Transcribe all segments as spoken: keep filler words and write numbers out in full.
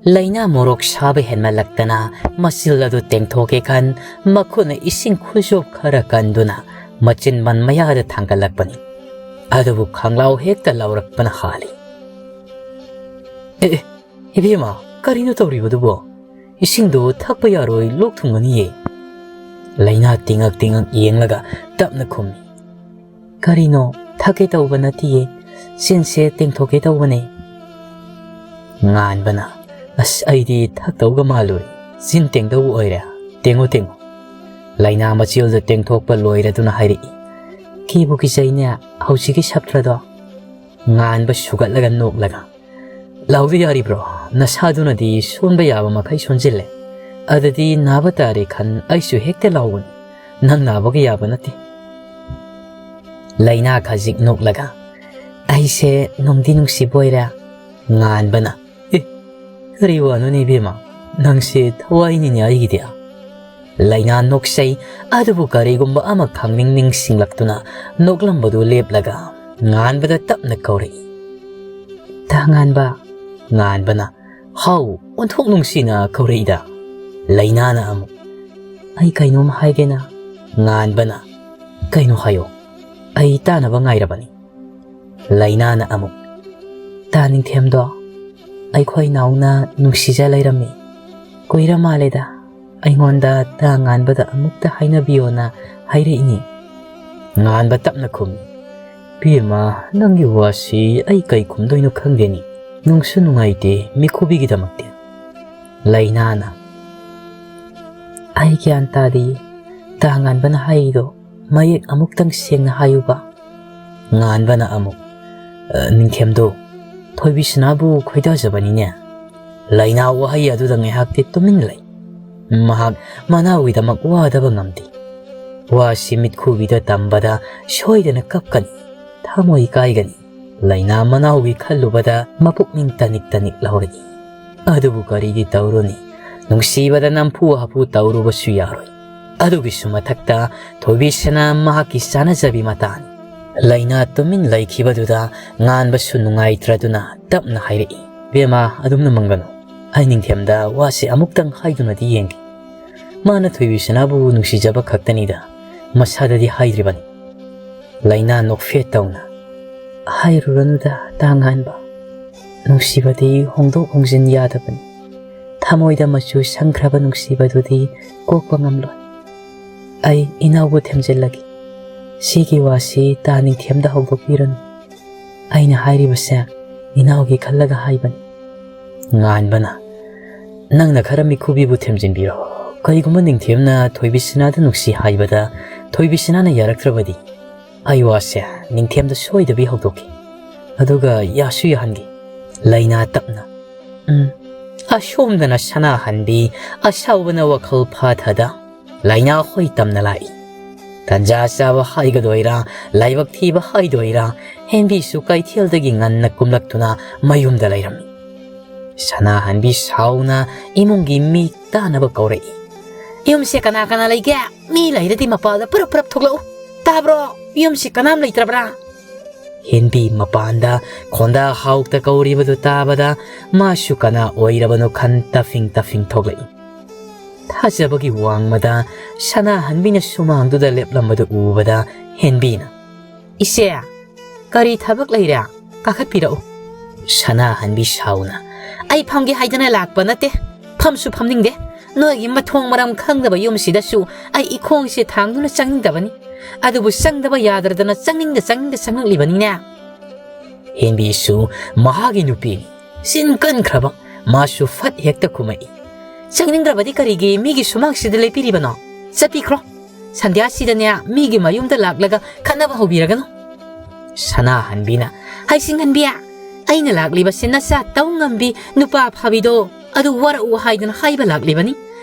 ꯂꯩꯅꯥ ꯃꯣꯔꯣꯛ ꯁꯥꯕ ꯍꯦꯟꯃꯜꯂꯛꯇꯅ ꯃꯆꯤꯜ ꯑꯗꯨ ꯇꯦꯡꯊꯣꯛꯀꯦ ꯈꯟ ꯃꯈꯨꯠꯅ ꯏꯁꯤꯡ ꯈꯨꯖꯣꯞ ꯈꯔ ꯀꯟꯗꯨꯅ ꯃꯆꯤꯟꯕꯥꯜ ꯃꯌꯥꯗ ꯊꯥꯡꯒꯠꯂꯛꯄꯅꯤ꯫ ꯑꯗꯨꯕꯨ ꯈꯪꯂꯥꯎ ꯍꯦꯛꯇ ꯂꯥꯎꯔꯛꯄꯅ ꯍꯥꯜꯂꯤ꯫ "ꯑꯦ, ꯑꯦ, ꯏꯕꯦꯝꯃ, ꯀꯔꯤꯅꯣ ꯇꯧꯔꯤꯕꯗꯨꯕꯣ? ꯏꯁꯤꯡꯗꯨ ꯊꯛꯄ ꯌꯥꯔꯣꯏ, ꯂꯣꯛ ꯊꯨꯡꯒꯅꯤꯌꯦ"꯫ ꯂꯩꯅꯥ ꯇꯤꯉꯛ ꯇꯤꯉꯛ ꯌꯦꯡꯂꯒ ꯇꯞꯅ ꯈꯨꯝꯃꯤ꯫ "ꯀꯔꯤꯅꯣ, ꯊꯛꯀꯦ ꯇꯧꯕ ꯅꯠꯇꯤꯌꯦ, ꯆꯤꯟꯁꯦ ꯇꯦꯡꯊꯣꯛꯀꯦ ꯇꯧꯕꯅꯦ"꯫ ꯉꯥꯟꯕꯅ, "ꯑꯁ, ꯑꯩꯗꯤ ꯊꯛꯇꯧꯒ ꯃꯥꯜꯂꯨꯔꯦ, ꯆꯤꯟ ꯇꯦꯡꯗꯧꯕ ꯑꯣꯏꯔꯦ꯫ ꯇꯦꯡꯉꯣ, ꯇꯦꯡꯉꯣ"꯫ ꯂꯩꯅꯥ ꯃꯆꯤꯜꯗ ꯇꯦꯡꯊꯣꯛꯄ ꯂꯣꯏꯔꯗꯨꯅ ꯍꯥꯏꯔꯛꯏ꯫ "ꯀꯤꯕꯨ ꯀꯤꯖꯩꯅꯦ, ꯍꯧꯖꯤꯛꯀꯤ ꯁꯥꯇ꯭ꯔꯗꯣ"꯫ ꯉꯥꯟꯕ ꯁꯨꯒꯠꯂꯒ ꯅꯣꯛꯂꯒ, "ꯂꯥꯎꯕ ꯌꯥꯔꯤꯕ꯭ꯔꯣ? ꯅꯁꯥꯗꯨꯅꯗꯤ ꯁꯣꯟꯕ ꯌꯥꯕ ꯃꯈꯩ ꯁꯣꯟꯖꯤꯜꯂꯦ꯫ ꯑꯗꯨꯗꯤ ꯅꯥꯕ ꯇꯥꯔꯦ ꯈꯟ ꯑꯩꯁꯨ ꯍꯦꯛꯇ ꯂꯥꯎꯕꯅꯤ꯫ ꯅꯪ ꯅꯥꯕꯒ ꯌꯥꯕ ꯅꯠꯇꯦ"꯫ ꯂꯩꯅꯥ ꯈꯖꯤꯛ ꯅꯣꯛꯂꯒ, "ꯑꯩꯁꯦ ꯅꯨꯡꯗꯤ ꯅꯨꯡꯁꯤꯕꯣꯏꯔꯦ"꯫ ꯉꯥꯟꯕꯅ, "ꯑꯦ, ꯀꯔꯤ ꯋꯥꯅꯣꯅꯦ ꯏꯕꯦꯝꯃ? ꯅꯪꯁꯦ ꯊꯋꯥꯏꯅꯤꯅꯦ ꯑꯩꯒꯤꯗꯤ"꯫ ꯂꯩꯅꯥ ꯅꯣꯛꯆꯩ, ꯑꯗꯨꯕꯨ ꯀꯔꯤꯒꯨꯝꯕ ꯑꯃ ꯈꯪꯅꯤꯡ ꯅꯤꯡꯁꯤꯡꯂꯛꯇꯨꯅ ꯅꯣꯛꯂꯝꯕꯗꯨ ꯂꯦꯞꯂꯒ ꯉꯥꯟꯕꯗ ꯇꯞꯅ ꯀꯧꯔꯛꯏ꯫ "ꯇꯥ ꯉꯥꯟꯕ"꯫ ꯉꯥꯟꯕꯅ, "ꯍꯥꯎ, ꯑꯣꯟꯊꯣꯛ ꯅꯨꯡꯁꯤꯅ ꯀꯧꯔꯛꯏꯗ"꯫ ꯂꯩꯅꯥꯅ ꯑꯃꯨꯛ, "ꯑꯩ ꯀꯩꯅꯣꯝ ꯍꯥꯏꯒꯦꯅ"꯫ ꯉꯥꯟꯕꯅ, "ꯀꯩꯅꯣ ꯍꯥꯏꯌꯣ, ꯑꯩ ꯇꯥꯅꯕ ꯉꯥꯏꯔꯕꯅꯤ"꯫ ꯂꯩꯅꯥꯅ ꯑꯃꯨꯛ, "ꯇꯥ ꯅꯤꯡꯊꯦꯝꯗꯣ, ꯑꯩꯈꯣꯏ ꯅꯥꯎꯅ ꯅꯨꯡꯁꯤꯖ ꯂꯩꯔꯝꯃꯤ꯫ ꯀꯨꯏꯔ ꯃꯥꯜꯂꯦꯗ, ꯑꯩꯉꯣꯟꯗ ꯇꯥ ꯉꯥꯟꯕꯗ ꯑꯃꯨꯛꯇ ꯍꯥꯏꯅꯕꯤꯌꯣꯅ ꯍꯥꯏꯔꯛꯏꯅꯤ"꯫ ꯉꯥꯟꯕ ꯇꯞꯅ ꯈꯨꯝꯃꯤ꯫ "ꯏꯕꯦꯝꯃ, ꯅꯪꯒꯤ ꯋꯥꯁꯤ ꯑꯩ ꯀꯩ ꯈꯨꯝꯗꯣꯏꯅꯣ ꯈꯪꯗꯦꯅꯤ꯫ ꯅꯨꯡꯁꯨ ꯅꯨꯡꯉꯥꯏꯇꯦ ꯃꯤꯈꯨꯕꯤꯒꯤꯗꯃꯛꯇꯤ"꯫ ꯂꯩꯅꯥꯅ, "ꯑꯩ ꯒ꯭ꯌꯥꯟ ꯇꯥꯗꯦ꯫ ꯇꯥ ꯉꯥꯟꯕꯅ ꯍꯥꯏꯔꯤꯗꯣ ꯃꯌꯦꯛ ꯑꯃꯨꯛꯇꯪ ꯁꯦꯡꯅ ꯍꯥꯏꯌꯨꯕ"꯫ ꯉꯥꯟꯕꯅ ꯑꯃꯨꯛ, "ꯑ, ꯅꯤꯡꯊꯦꯝꯗꯣ, ꯊꯣꯏꯕꯤꯁꯅꯥꯕꯨ ꯈꯣꯏꯗꯥꯖꯕꯅꯤꯅꯦ"꯫ ꯂꯩꯅꯥ ꯋꯥꯍꯩ ꯑꯗꯨꯗ ꯉꯥꯏꯍꯥꯛꯇꯤ ꯇꯨꯃꯤꯟ ꯂꯩ꯫ ꯃꯍꯥꯛ ꯃꯅꯥꯎꯒꯤꯗꯃꯛ ꯋꯥꯗꯕ ꯉꯝꯗꯦ꯫ ꯋꯥꯁꯤ ꯃꯤꯠꯈꯨꯕꯤꯗ ꯇꯝꯕꯗ ꯁꯣꯏꯗꯅ ꯀꯞꯀꯅꯤ, ꯊꯃꯣꯏ ꯀꯥꯏꯒꯅꯤ꯫ ꯂꯩꯅꯥ ꯃꯅꯥꯎꯒꯤ ꯈꯜꯂꯨꯕꯗ ꯃꯄꯨꯛꯅꯤꯡ ꯇꯅꯤꯛ ꯇꯅꯤꯛ ꯂꯥꯎꯔꯛꯏ꯫ ꯑꯗꯨꯕꯨ ꯀꯔꯤꯗꯤ ꯇꯧꯔꯨꯅꯤ? ꯅꯨꯡꯁꯤꯕꯗ ꯅꯝꯐꯨ ꯍꯥꯐꯨ ꯇꯧꯔꯨꯕꯁꯨ ꯌꯥꯔꯣꯏ꯫ ꯑꯗꯨꯒꯤꯁꯨ ꯃꯊꯛꯇ ꯊꯣꯏꯕꯤꯁꯅꯥ ꯃꯍꯥꯛꯀꯤ ꯆꯥꯅꯖꯕꯤ ꯃꯇꯥꯅꯤ꯫ ꯂꯩꯅꯥ ꯇꯨꯃꯤꯟ ꯂꯩꯈꯤꯕꯗꯨꯗ ꯉꯥꯟꯕꯁꯨ ꯅꯨꯡꯉꯥꯏꯇ꯭ꯔꯗꯨꯅ ꯇꯞꯅ ꯍꯥꯏꯔꯛꯏ, "ꯏꯕꯦꯝꯃ, ꯑꯗꯨꯝꯅ ꯃꯪꯒꯅꯨ꯫ ꯑꯩ ꯅꯤꯡꯊꯦꯝꯗ ꯋꯥꯁꯤ ꯑꯃꯨꯛꯇꯪ ꯍꯥꯏꯗꯨꯅꯗꯤ ꯌꯦꯡꯒꯦ꯫ ꯃꯥꯅ ꯊꯣꯏꯕꯤꯁꯅꯥꯕꯨ ꯅꯨꯡꯁꯤꯖꯕ ꯈꯛꯇꯅꯤꯗ, ꯃꯁꯥꯗꯗꯤ ꯍꯥꯏꯗ꯭ꯔꯤꯕꯅꯤ꯫ ꯂꯩꯅꯥ ꯅꯣꯛꯐꯦꯠ ꯇꯧꯅ, "ꯍꯥꯏꯔꯨꯔꯅꯨꯗ, ꯇꯥ ꯉꯥꯟꯕ꯫ ꯅꯨꯡꯁꯤꯕꯗꯤ ꯍꯣꯡꯗꯣꯛ ꯍꯣꯡꯖꯤꯟ ꯌꯥꯗꯕꯅꯤ꯫ ꯊꯃꯣꯏꯗ ꯃꯆꯨ ꯁꯪꯈ꯭ꯔꯕ ꯅꯨꯡꯁꯤꯕꯗꯨꯗꯤ ꯀꯣꯛꯄ ꯉꯝꯂꯣꯏ꯫ ꯑꯩ ꯏꯅꯥꯎꯕꯨ ꯊꯦꯝꯖꯤꯜꯂꯒꯦ꯫ ꯁꯤꯒꯤ ꯋꯥꯁꯤ ꯇꯥ ꯅꯤꯡꯊꯦꯝꯗ ꯍꯧꯗꯣꯛꯄꯤꯔꯅꯨ꯫ ꯑꯩꯅ ꯍꯥꯏꯔꯤꯕꯁꯦ ꯏꯅꯥꯎꯒꯤ ꯈꯜꯂꯒ ꯍꯥꯏꯕꯅꯤ"꯫ ꯉꯥꯟꯕꯅ, "ꯅꯪꯅ ꯈꯔ ꯃꯤꯈꯨꯕꯤꯕꯨ ꯊꯦꯝꯖꯤꯟꯕꯤꯔꯣ꯫ ꯀꯔꯤꯒꯨꯝꯕ ꯅꯤꯡꯊꯦꯝꯅ ꯊꯣꯏꯕꯤꯁꯅꯥꯗ ꯅꯨꯡꯁꯤ ꯍꯥꯏꯕꯗ ꯊꯣꯏꯕꯤꯁꯅꯥꯅ ꯌꯥꯔꯛꯇ꯭ꯔꯕꯗꯤ, ꯑꯩ ꯋꯥꯁꯦ ꯅꯤꯡꯊꯦꯝꯗ ꯁꯣꯏꯗꯕꯤ ꯍꯧꯗꯣꯛꯀꯦ꯫ ꯑꯗꯨꯒ ꯌꯥꯁꯨ ꯌꯥꯍꯟꯒꯦ"꯫ ꯂꯩꯅꯥ ꯇꯞꯅ, "ꯎꯝ"꯫ ꯑꯁꯣꯝꯗꯅ ꯁꯅꯥꯍꯟꯕꯤ ꯑꯁꯥꯎꯕꯅ ꯋꯥꯈꯜ ꯐꯥꯊꯗ, "ꯂꯩꯅꯥ ꯍꯣꯏ ꯇꯝꯅ ꯂꯥꯛꯏ"꯫ ꯇꯟꯖꯥ ꯆꯥꯕ ꯍꯥꯏꯒꯗꯣꯏꯔꯥ, ꯂꯥꯏꯕꯛ ꯊꯤꯕ ꯍꯥꯏꯗꯣꯏꯔꯥ, ꯍꯦꯟꯕꯤꯁꯨ ꯀꯩꯊꯦꯜꯗꯒꯤ ꯉꯟꯅ ꯀꯨꯝꯂꯛꯇꯨꯅ ꯃꯌꯨꯝꯗ ꯂꯩꯔꯝꯃꯤ꯫ ꯁꯅꯥꯍꯟꯕꯤ ꯁꯥꯎꯅ ꯏꯃꯨꯡꯒꯤ ꯃꯤ ꯇꯥꯅꯕ ꯀꯧꯔꯛꯏ꯫ "ꯌꯨꯝꯁꯦ ꯀꯅꯥ ꯀꯅꯥ ꯂꯩꯒꯦ? ꯃꯤ ꯂꯩꯔꯗꯤ ꯃꯄꯥꯜꯗ ꯄꯨꯔꯞ ꯄꯨꯔꯞ ꯊꯣꯛꯂꯛꯎ꯫ ꯇꯥꯕ꯭ꯔꯣ? ꯌꯨꯝꯁꯤ ꯀꯅꯥꯝ ꯂꯩꯇ꯭ꯔꯕ꯭ꯔꯥ?" ꯍꯦꯟꯕꯤ ꯃꯄꯥꯟꯗ ꯈꯣꯟꯗꯥ ꯍꯥꯎꯇ ꯀꯧꯔꯤꯕꯗꯨ ꯇꯥꯕꯗ ꯃꯥꯁꯨ ꯀꯅꯥ ꯑꯣꯏꯔꯕꯅꯣ ꯈꯟ ꯇꯐꯤꯡ ꯇꯐꯤꯡ ꯊꯣꯛꯂꯛꯏ꯫ ꯊꯥꯖꯕꯒꯤ ꯋꯥꯡꯃꯗ ꯁꯅꯥꯍꯟꯕꯤꯅ ꯁꯨꯃꯥꯡꯗꯨꯗ ꯂꯦꯞꯂꯝꯕꯗꯨ ꯎꯕꯗ ꯍꯦꯟꯕꯤꯅ, "ꯏꯆꯦ, ꯀꯔꯤ ꯊꯕꯛ ꯂꯩꯔꯦ? ꯀꯥꯈꯠꯄꯤꯔꯛꯎ"꯫ ꯁꯅꯥꯍꯟꯕꯤ ꯁꯥꯎꯅ, "ꯑꯩ ꯐꯝꯒꯦ ꯍꯥꯏꯗꯅ ꯂꯥꯛꯄ ꯅꯠꯇꯦ, ꯐꯝꯁꯨ ꯐꯝꯅꯤꯡꯗꯦ꯫ ꯅꯣꯏꯒꯤ ꯃꯊꯣꯡ ꯃꯔꯝ ꯈꯪꯗꯕ ꯌꯨꯝꯁꯤꯗꯁꯨ ꯑꯩ ꯏꯈꯣꯡꯁꯦ ꯊꯥꯡꯗꯨꯅ ꯆꯪꯅꯤꯡꯗꯕꯅꯤ꯫ ꯑꯗꯨꯕꯨ ꯆꯪꯗꯕ ꯌꯥꯗ꯭ꯔꯗꯅ ꯆꯪꯅꯤꯡꯗ ꯆꯪꯅꯤꯡꯗ ꯆꯪꯂꯛꯂꯤꯕꯅꯤꯅꯦ"꯫ ꯍꯦꯟꯕꯤꯁꯨ ꯃꯍꯥꯛꯀꯤ ꯅꯨꯄꯤꯅꯤ, ꯆꯤꯟ ꯀꯟꯈ꯭ꯔꯕ꯫ ꯃꯥꯁꯨ ꯐꯠ ꯍꯦꯛꯇ ꯈꯨꯝꯃꯛꯏ, "ꯆꯪꯅꯤꯡꯗ꯭ꯔꯕꯗꯤ ꯀꯔꯤꯒꯤ ꯃꯤꯒꯤ ꯁꯨꯃꯥꯡꯁꯤꯗ ꯂꯦꯞꯄꯤꯔꯤꯕꯅꯣ? ꯆꯠꯄꯤꯈ꯭ꯔꯣ꯫ ꯁꯟꯙ꯭ꯌꯥꯁꯤꯗꯅꯦ ꯃꯤꯒꯤ ꯃꯌꯨꯝꯗ ꯂꯥꯛꯂꯒ ꯈꯠꯅꯕ ꯍꯧꯕꯤꯔꯒꯅꯨ"꯫ ꯁꯅꯥꯍꯟꯕꯤꯅ, "ꯍꯩꯁꯤꯡꯍꯟꯕꯤ, ꯑꯩꯅ ꯂꯥꯛꯂꯤꯕꯁꯤ ꯅꯆꯥ ꯇꯧ ꯉꯝꯕꯤ ꯅꯨꯄꯥ ꯐꯥꯕꯤꯗꯣ ꯑꯗꯨ ꯋꯥꯔꯛꯎ ꯍꯥꯏꯗꯨꯅ ꯍꯥꯏꯕ ꯂꯥꯛꯂꯤꯕꯅꯤ꯫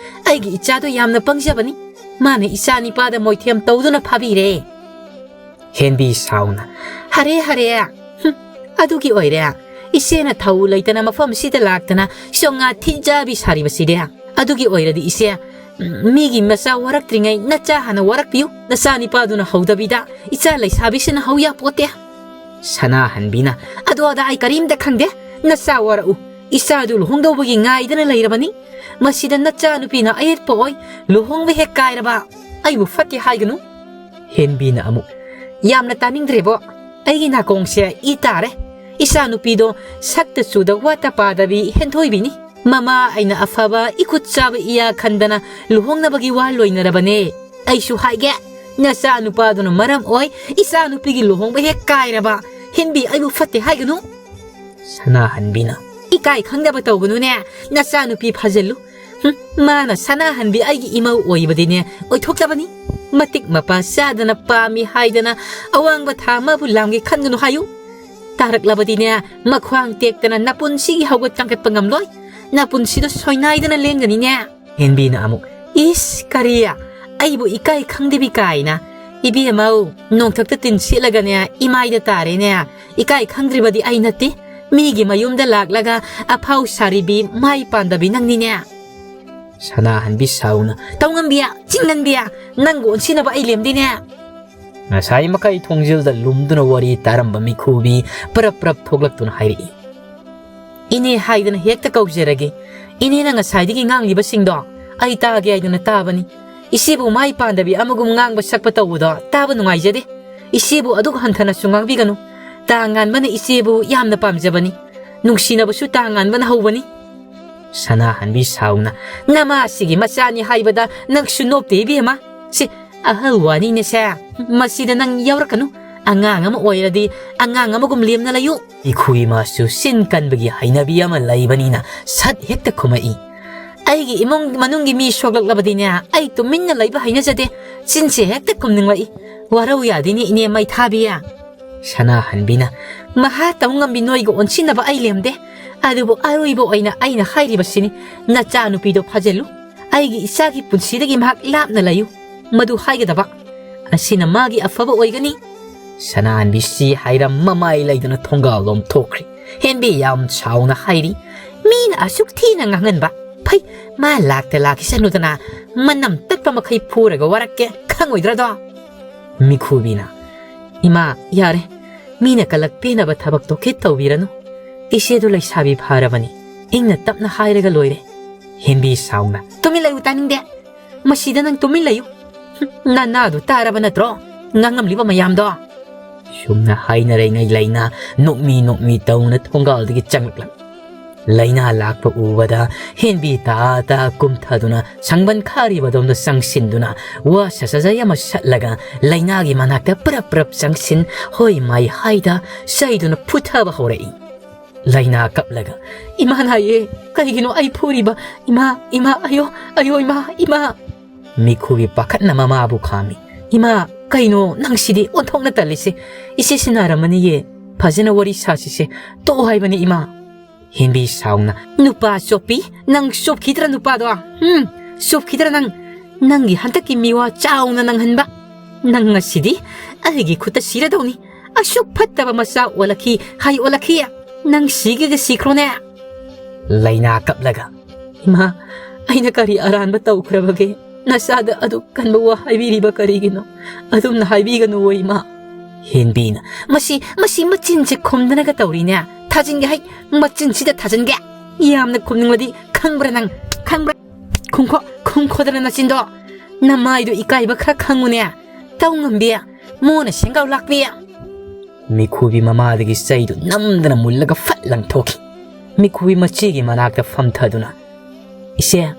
ꯑꯩꯒꯤ ꯏꯆꯥꯗꯣ ꯌꯥꯝꯅ ꯄꯪꯖꯕꯅꯤ꯫ ꯃꯥꯅ ꯏꯆꯥ ꯅꯤꯄꯥꯗ ꯃꯣꯏꯊꯦꯝ ꯇꯧꯗꯨꯅ ꯐꯥꯕꯤꯔꯦ"꯫ ꯍꯦꯟꯕꯤ ꯁꯥꯎꯅ, "ꯍꯔꯦ, ꯍꯔꯦ꯫ ꯍꯨꯝ, ꯑꯗꯨꯒꯤ ꯑꯣꯏꯔꯦ ꯏꯆꯦꯅ ꯊꯧ ꯂꯩꯇꯅ ꯃꯐꯝꯁꯤꯗ ꯂꯥꯛꯇꯅ ꯆꯣꯉꯥ ꯊꯤꯟꯖꯥꯕꯤ ꯁꯥꯔꯤꯕꯁꯤꯗꯤ꯫ ꯑꯗꯨꯒꯤ ꯑꯣꯏꯔꯗꯤ ꯏꯆꯦ, ꯎꯝ, ꯃꯤꯒꯤ ꯃꯆꯥ ꯋꯥꯔꯛꯇ꯭ꯔꯤꯉꯩ ꯅꯆꯥ ꯍꯥꯟꯅ ꯋꯥꯔꯛꯄꯤꯌꯨ꯫ ꯅꯆꯥ ꯅꯤꯄꯥꯗꯨꯅ ꯍꯧꯗꯕꯤꯗ ꯏꯆꯥ ꯂꯩꯁꯥꯕꯤꯁꯤꯅ ꯍꯧ ꯌꯥꯄꯣꯠꯇꯦ"꯫ ꯁꯅꯥꯍꯟꯕꯤꯅ, "ꯑꯗꯣ ꯑꯗꯥ ꯑꯩ ꯀꯔꯤꯝꯇ ꯈꯪꯗꯦ꯫ ꯅꯆꯥ ꯋꯥꯔꯛꯎ꯫ ꯏꯆꯥꯗꯨ ꯂꯨꯍꯣꯡꯗꯧꯕꯒꯤ ꯉꯥꯏꯗꯅ ꯂꯩꯔꯕꯅꯤ꯫ ꯃꯁꯤꯗ ꯅꯆꯥꯅꯨꯄꯤꯅ ꯑꯌꯦꯠꯄ ꯑꯣꯏ, ꯂꯨꯍꯣꯡꯕ ꯍꯦꯛ ꯀꯥꯏꯔꯕ꯫ ꯑꯩꯕꯨ ꯐꯠꯇꯦ ꯍꯥꯏꯒꯅꯨ꯫ ꯍꯦꯟꯕꯤꯅ ꯑꯃꯨꯛ, "ꯌꯥꯝꯅ ꯇꯥꯅꯤꯡꯗ꯭ꯔꯦꯕꯣ꯫ ꯑꯩꯒꯤ ꯅꯥꯀꯣꯡꯁꯦ ꯏ ꯇꯥꯔꯦ꯫ ꯏꯆꯥꯅꯨꯄꯤꯗꯣ ꯁꯛꯇ ꯆꯨꯗ ꯋꯥꯇ ꯄꯥꯗꯕꯤ ꯍꯦꯟꯊꯣꯏꯕꯤꯅꯤ꯫ ꯃꯃꯥ ꯑꯩꯅ ꯑꯐꯕ ꯏꯈꯨꯠ ꯆꯥꯕ ꯏꯌꯥ ꯈꯟꯗꯅ ꯂꯨꯍꯣꯡꯅꯕꯒꯤ ꯋꯥ ꯂꯣꯏꯅꯔꯕꯅꯦ꯫ ꯑꯩꯁꯨ ꯍꯥꯏꯒꯦ, ꯅꯆꯥ ꯅꯨꯄꯥꯗꯨꯅ ꯃꯔꯝ ꯑꯣꯏ ꯏꯆꯥ ꯅꯨꯄꯤꯒꯤ ꯂꯨꯍꯣꯡꯕ ꯍꯦꯛ ꯀꯥꯏꯔꯕ꯫ ꯍꯦꯟꯕꯤ, ꯑꯩꯕꯨ ꯐꯠꯇꯦ ꯍꯥꯏꯒꯅꯨ꯫" ꯁꯅꯥꯍꯟꯕꯤꯅ, "ꯏꯀꯥꯏ ꯈꯪꯗꯕ ꯇꯧꯒꯅꯨꯅꯦ, ꯅꯆꯥ ꯅꯨꯄꯤ ꯐꯥꯖꯤꯜꯂꯨ꯫ ꯍꯨꯝ, ꯃꯥꯅ ꯁꯅꯥꯍꯟꯕꯤ ꯑꯩꯒꯤ ꯏꯃꯧ ꯑꯣꯏꯕꯗꯤꯅꯦ ꯑꯣꯏꯊꯣꯛꯇꯕꯅꯤ꯫ ꯃꯇꯤꯛ ꯃꯄꯥ ꯆꯥꯗꯅ ꯄꯥꯝꯃꯤ ꯍꯥꯏꯗꯅ ꯑꯋꯥꯡꯕ ꯊꯥ ꯃꯥꯕꯨ ꯂꯥꯝꯒꯦ ꯈꯟꯒꯅꯨ ꯍꯥꯏꯌꯨ꯫ ꯇꯥꯔꯛꯂꯕꯗꯤꯅꯦ ꯃꯈ꯭ꯋꯥꯡ ꯇꯦꯛꯇꯅ ꯅꯄꯨꯟꯁꯤꯒꯤ ꯍꯧꯒꯠ ꯀꯥꯡꯈꯠꯄ ꯉꯝꯂꯣꯏ꯫ ꯅꯄꯨꯟꯁꯤꯗꯣ ꯁꯣꯏꯅꯥꯏꯗꯅ ꯂꯦꯟꯒꯅꯤꯅꯦ꯫" ꯍꯦꯟꯕꯤꯅ ꯑꯃꯨꯛ, "ꯏꯁ, ꯀꯔꯤ? ꯑꯩꯕꯨ ꯏꯀꯥꯏ ꯈꯪꯗꯕꯤ ꯀꯥꯏꯅ? ꯏꯕꯦꯝꯃꯧ, ꯅꯣꯡꯊꯛꯇ ꯇꯤꯟ ꯁꯤꯠꯂꯒꯅꯦ ꯏꯃꯥꯏꯗ ꯇꯥꯔꯦꯅꯦ꯫ ꯏꯀꯥꯏ ꯈꯪꯗ꯭ꯔꯤꯕꯗꯤ ꯑꯩ ꯅꯠꯇꯦ꯫ ꯃꯤꯒꯤ ꯃꯌꯨꯝꯗ ꯂꯥꯛꯂꯒ ꯑꯐꯥꯎ ꯁꯥꯔꯤꯕꯤ ꯃꯥꯏ ꯄꯥꯟꯗꯕꯤ ꯅꯪꯅꯤꯅꯦ꯫" ꯁꯅꯥꯍꯟꯕꯤ ꯁꯥꯎꯅ, "ꯇꯧꯉꯝꯕꯤ, ꯆꯤꯡꯉꯟꯕꯤ, ꯅꯪꯒ ꯑꯣꯟꯁꯤꯟꯅꯕ ꯑꯩ ꯂꯦꯝꯗꯦꯅꯦ꯫" ꯉꯁꯥꯏ ꯃꯈꯩ ꯊꯣꯡꯖꯤꯜꯗ ꯂꯨꯝꯗꯨꯅ ꯋꯥꯔꯤ ꯇꯥꯔꯝꯕ ꯃꯤꯈꯨꯕꯤ ꯄꯔꯞ ꯄꯔꯞ ꯊꯣꯛꯂꯛꯇꯨꯅ ꯍꯥꯏꯔꯛꯏ, "ꯏꯅꯦ ꯍꯥꯏꯗꯅ ꯍꯦꯛꯇ ꯀꯧꯖꯔꯒꯦ꯫ ꯏꯅꯦꯅ ꯉꯁꯥꯏꯗꯒꯤ ꯉꯥꯡꯂꯤꯕꯁꯤꯡꯗꯣ ꯑꯩ ꯇꯥꯒꯦ ꯍꯥꯏꯗꯨꯅ ꯇꯥꯕꯅꯤ꯫ ꯏꯆꯦꯕꯨ ꯃꯥꯏ ꯄꯥꯟꯗꯕꯤ ꯑꯃꯒꯨꯝ ꯉꯥꯡꯕ ꯁꯛꯄ ꯇꯧꯕꯗꯣ ꯇꯥꯕ ꯅꯨꯡꯉꯥꯏꯖꯗꯦ꯫ ꯏꯆꯦꯕꯨ ꯑꯗꯨꯛ ꯍꯟꯊꯅꯁꯨ ꯉꯥꯡꯕꯤꯒꯅꯨ꯫ ꯇꯥ ꯉꯥꯟꯕꯅ ꯏꯆꯦꯕꯨ ꯌꯥꯝꯅ ꯄꯥꯝꯖꯕꯅꯤ꯫ ꯅꯨꯡꯁꯤꯅꯕꯁꯨ ꯇꯥ ꯉꯥꯟꯕꯅ ꯍꯧꯕꯅꯤ꯫" ꯁꯅꯥꯍꯟꯕꯤ ꯁꯥꯎꯅ, "ꯅꯃꯥꯁꯤꯒꯤ ꯃꯆꯥꯅꯤ ꯍꯥꯏꯕꯗ ꯅꯪꯁꯨ ꯅꯣꯞꯇꯦ ꯏꯕꯦꯝꯃ꯫ ꯁꯤ ꯑꯍꯜ ꯋꯥꯅꯤꯅꯦꯁꯦ꯫ ꯃꯁꯤꯗ ꯅꯪ ꯌꯥꯎꯔꯛꯀꯅꯨ꯫ ꯑꯉꯥꯡ ꯑꯃ ꯑꯣꯏꯔꯗꯤ ꯑꯉꯥꯡ ꯑꯃꯒꯨꯝ ꯂꯦꯝꯅ ꯂꯩꯌꯨ꯫" ꯏꯈꯨ ꯏꯃꯥꯁꯨ ꯆꯤꯟ ꯀꯟꯕꯒꯤ ꯍꯩꯅꯕꯤ ꯑꯃ ꯂꯩꯕꯅꯤꯅ ꯁꯠ ꯍꯦꯛꯇ ꯈꯨꯝꯃꯛꯏ, "ꯑꯩꯒꯤ ꯏꯃꯨꯡ ꯃꯅꯨꯡꯒꯤ ꯃꯤ ꯁꯣꯛꯂꯛꯂꯕꯗꯤꯅꯦ ꯑꯩ ꯇꯨꯃꯤꯟꯅ ꯂꯩꯕ ꯍꯩꯅꯖꯗꯦ꯫ ꯆꯤꯟꯁꯦ ꯍꯦꯛꯇ ꯈꯨꯝꯅꯤꯡꯂꯛꯏ꯫ ꯋꯥꯔꯧ ꯌꯥꯗꯦꯅꯦ ꯏꯅꯦ ꯃꯩꯊꯥꯕꯤ꯫" ꯁꯅꯥꯍꯟꯕꯤꯅ, "ꯃꯍꯥ ꯇꯧ ꯉꯝꯕꯤ ꯅꯣꯏꯒ ꯑꯣꯟꯁꯤꯟꯅꯕ ꯑꯩ ꯂꯦꯝꯗꯦ꯫ ꯑꯗꯨꯕꯨ ꯑꯔꯣꯏꯕ ꯑꯣꯏꯅ ꯑꯩꯅ ꯍꯥꯏꯔꯤꯕꯁꯤꯅꯤ, ꯅꯆꯥꯅꯨꯄꯤꯗꯣ ꯐꯥꯖꯤꯜꯂꯨ꯫ ꯑꯩꯒꯤ ꯏꯆꯥꯒꯤ ꯄꯨꯟꯁꯤꯗꯒꯤ ꯃꯍꯥꯛ ꯂꯥꯞꯅ ꯂꯩꯌꯨ꯫ ꯃꯗꯨ ꯍꯥꯏꯒꯗꯕ꯫ ꯑꯁꯤꯅ ꯃꯥꯒꯤ ꯑꯐꯕ ꯑꯣꯏꯒꯅꯤ꯫" ꯁꯅꯥꯍꯟꯕꯤ ꯁꯤ ꯍꯥꯏꯔꯝ ꯃꯃꯥꯏ ꯂꯩꯗꯨꯅ ꯊꯣꯡꯒꯥꯜꯂꯣꯝ ꯊꯣꯛꯈ꯭ꯔꯤ꯫ ꯍꯦꯟꯕꯤ ꯌꯥꯝ ꯁꯥꯎꯅ ꯍꯥꯏꯔꯤ, "ꯃꯤꯅ ꯑꯁꯨꯛ ꯊꯤꯅ ꯉꯥꯡꯍꯟꯕ꯫ ꯐꯩ, ꯃꯥ ꯂꯥꯛꯇ ꯂꯥꯛꯈꯤꯁꯅꯨꯗꯅ ꯃꯅꯝ ꯇꯠꯄ ꯃꯈꯩ ꯐꯨꯔꯒ ꯋꯥꯔꯛꯀꯦ, ꯈꯪꯉꯣꯏꯗ꯭ꯔꯗꯣ?" ꯃꯤꯈꯨꯕꯤꯅ, "ꯏꯃꯥ, ꯌꯥꯔꯦ꯫ ꯃꯤꯅ ꯀꯂꯛ ꯄꯦꯟꯅꯕ ꯊꯕꯛꯇꯣ ꯈꯤꯠ ꯇꯧꯕꯤꯔꯅꯨ꯫ ꯏꯆꯦꯗꯨ ꯂꯩꯁꯥꯕꯤ ꯐꯥꯔꯕꯅꯤ꯫ ꯏꯪꯅ ꯇꯞꯅ ꯍꯥꯏꯔꯒ ꯂꯣꯏꯔꯦ꯫ ꯍꯦꯟꯕꯤ ꯁꯥꯎꯅ, "ꯇꯨꯃꯤꯟ ꯂꯩꯌꯨ, ꯇꯥꯅꯤꯡꯗꯦ꯫ ꯃꯁꯤꯗ ꯅꯪ ꯇꯨꯃꯤꯟ ꯂꯩꯌꯨ꯫ ꯍꯨꯝ, ꯅꯅꯥꯗꯨ ꯇꯥꯔꯕ ꯅꯠꯇ꯭ꯔꯣ ꯉꯥꯡꯉꯝꯂꯤꯕ ꯃꯌꯥꯝꯗꯣ?" ꯁꯨꯝꯅ ꯍꯥꯏꯅꯔꯤꯉꯩ ꯂꯩꯅꯥ ꯅꯣꯛꯃꯤ ꯅꯣꯛꯃꯤ ꯇꯧꯅ ꯊꯣꯡꯒꯥꯜꯗꯒꯤ ꯆꯪꯂꯛꯂꯝꯃꯤ꯫ ꯂꯩꯅꯥ ꯂꯥꯛꯄ ꯎꯕꯗ ꯍꯦꯟꯕꯤ ꯇꯥ ꯇꯥ ꯀꯨꯝꯊꯗꯨꯅ ꯁꯪꯕꯟ ꯈꯥꯔꯤꯕꯗꯣꯝꯗ ꯆꯪꯁꯤꯟꯗꯨꯅ ꯋꯥ ꯁꯁꯖꯩ ꯑꯃ ꯁꯠꯂꯒ ꯂꯩꯅꯥꯒꯤ ꯃꯅꯥꯛꯇ ꯄ꯭ꯔꯞ ꯄ꯭ꯔꯞ ꯆꯪꯁꯤꯟ ꯍꯣꯏ ꯃꯥꯏ ꯍꯥꯏꯗ ꯆꯩꯗꯨꯅ ꯐꯨꯊꯕ ꯍꯧꯔꯛꯏ꯫ ꯂꯩꯅꯥ ꯀꯞꯂꯒ, "ꯏꯃꯥ ꯅꯥꯏꯌꯦ, ꯀꯔꯤꯒꯤꯅꯣ ꯑꯩ ꯐꯨꯔꯤꯕ? ꯏꯃꯥ, ꯏꯃꯥ, ꯑꯌꯣ, ꯑꯌꯣ, ꯏꯃꯥ, ꯏꯃꯥ!" ꯃꯤꯈꯨꯒꯤ ꯄꯥꯈꯠꯅ ꯃꯃꯥꯕꯨ ꯈꯥꯝꯃꯤ꯫ "ꯏꯃꯥ, ꯀꯩꯅꯣ ꯅꯪ ꯁꯤꯗꯤ ꯑꯣꯟꯊꯣꯛꯅ ꯇꯜꯂꯤꯁꯦ? ꯏꯆꯦꯁꯤ ꯅꯥꯔꯝꯃꯅꯤꯌꯦ, ꯐꯖꯅ ꯋꯥꯔꯤ ꯁꯥꯁꯤꯁꯦ, ꯇꯣꯛꯑꯣ ꯍꯥꯏꯕꯅꯤ ꯏꯃꯥ!" ꯍꯦꯟꯕꯤ ꯁꯥꯎꯅ, "ꯅꯨꯄꯥ ꯆꯣꯞꯄꯤ, ꯅꯪ ꯆꯣꯞꯈꯤꯗ꯭ꯔꯥ ꯅꯨꯄꯥꯗꯣ? ꯎꯝ, ꯆꯣꯞꯈꯤꯗ꯭ꯔꯥ ꯅꯪ? ꯅꯪꯒꯤ ꯍꯟꯗꯛꯀꯤ ꯃꯤꯋꯥ ꯆꯥꯎꯅ ꯅꯪꯍꯟꯕ꯫ ꯅꯪ ꯉꯁꯤꯗꯤ ꯑꯩꯒꯤ ꯈꯨꯠꯇ ꯁꯤꯔꯗꯧꯅꯤ꯫ ꯑꯁꯨꯛ ꯐꯠꯇꯕ ꯃꯆꯥ ꯑꯣꯜꯂꯛꯈꯤ, ꯍꯥꯏ ꯑꯣꯜꯂꯛꯈꯤ꯫ ꯅꯪ ꯁꯤꯒꯦꯒ ꯁꯤꯈ꯭ꯔꯣꯅꯦ!" ꯂꯩꯅꯥ ꯀꯞꯂꯒ, "ꯏꯃꯥ, ꯑꯩꯅ ꯀꯔꯤ ꯑꯔꯥꯟꯕ ꯇꯧꯈ꯭ꯔꯕꯒꯦ? ꯅꯆꯥꯗ ꯑꯗꯨꯛ ꯀꯟꯕ ꯋꯥ ꯍꯥꯏꯕꯤꯔꯤꯕ ꯀꯔꯤꯒꯤꯅꯣ? ꯑꯗꯨꯝꯅ ꯍꯥꯏꯕꯤꯒꯅꯨꯋꯣ ꯏꯃꯥ!" ꯍꯦꯟꯕꯤꯅ, "ꯃꯁꯤ, ꯃꯁꯤ ꯃꯆꯤꯟꯁꯦ ꯈꯨꯝꯗꯅꯒ ꯇꯧꯔꯤꯅꯦ꯫ ꯊꯥꯖꯤꯟꯒꯦ ꯍꯥꯏ, ꯃꯆꯤꯟꯁꯤꯗ ꯊꯥꯖꯤꯟꯒꯦ꯫ ꯌꯥꯝꯅ ꯈꯨꯝꯅꯤꯡꯂꯗꯤ ꯈꯪꯕ꯭ꯔꯥ ꯅꯪ? ꯈꯪꯕ꯭ꯔꯥ? ꯈꯨꯝꯈꯣꯗꯅ ꯅꯆꯤꯟꯗꯣ꯫ ꯅꯃꯥꯏꯗꯣ ꯏꯀꯥꯏꯕ ꯈꯔ ꯈꯪꯉꯨꯅꯦ꯫ ꯇꯧ ꯉꯝꯕꯤ, ꯃꯣꯟꯅ ꯁꯦꯡꯒꯥꯎ ꯂꯥꯛꯄꯤ!" ꯃꯤꯈꯨꯕꯤ ꯃꯃꯥꯗꯒꯤ ꯆꯩꯗꯨ ꯅꯝꯗꯅ ꯃꯨꯜꯂꯒ ꯐꯠ ꯂꯪꯊꯣꯛꯈꯤ꯫ ꯃꯤꯈꯨꯕꯤ ꯃꯆꯦꯒꯤ ꯃꯅꯥꯛꯇ ꯐꯝꯊꯗꯨꯅ, "ꯏꯆꯦ,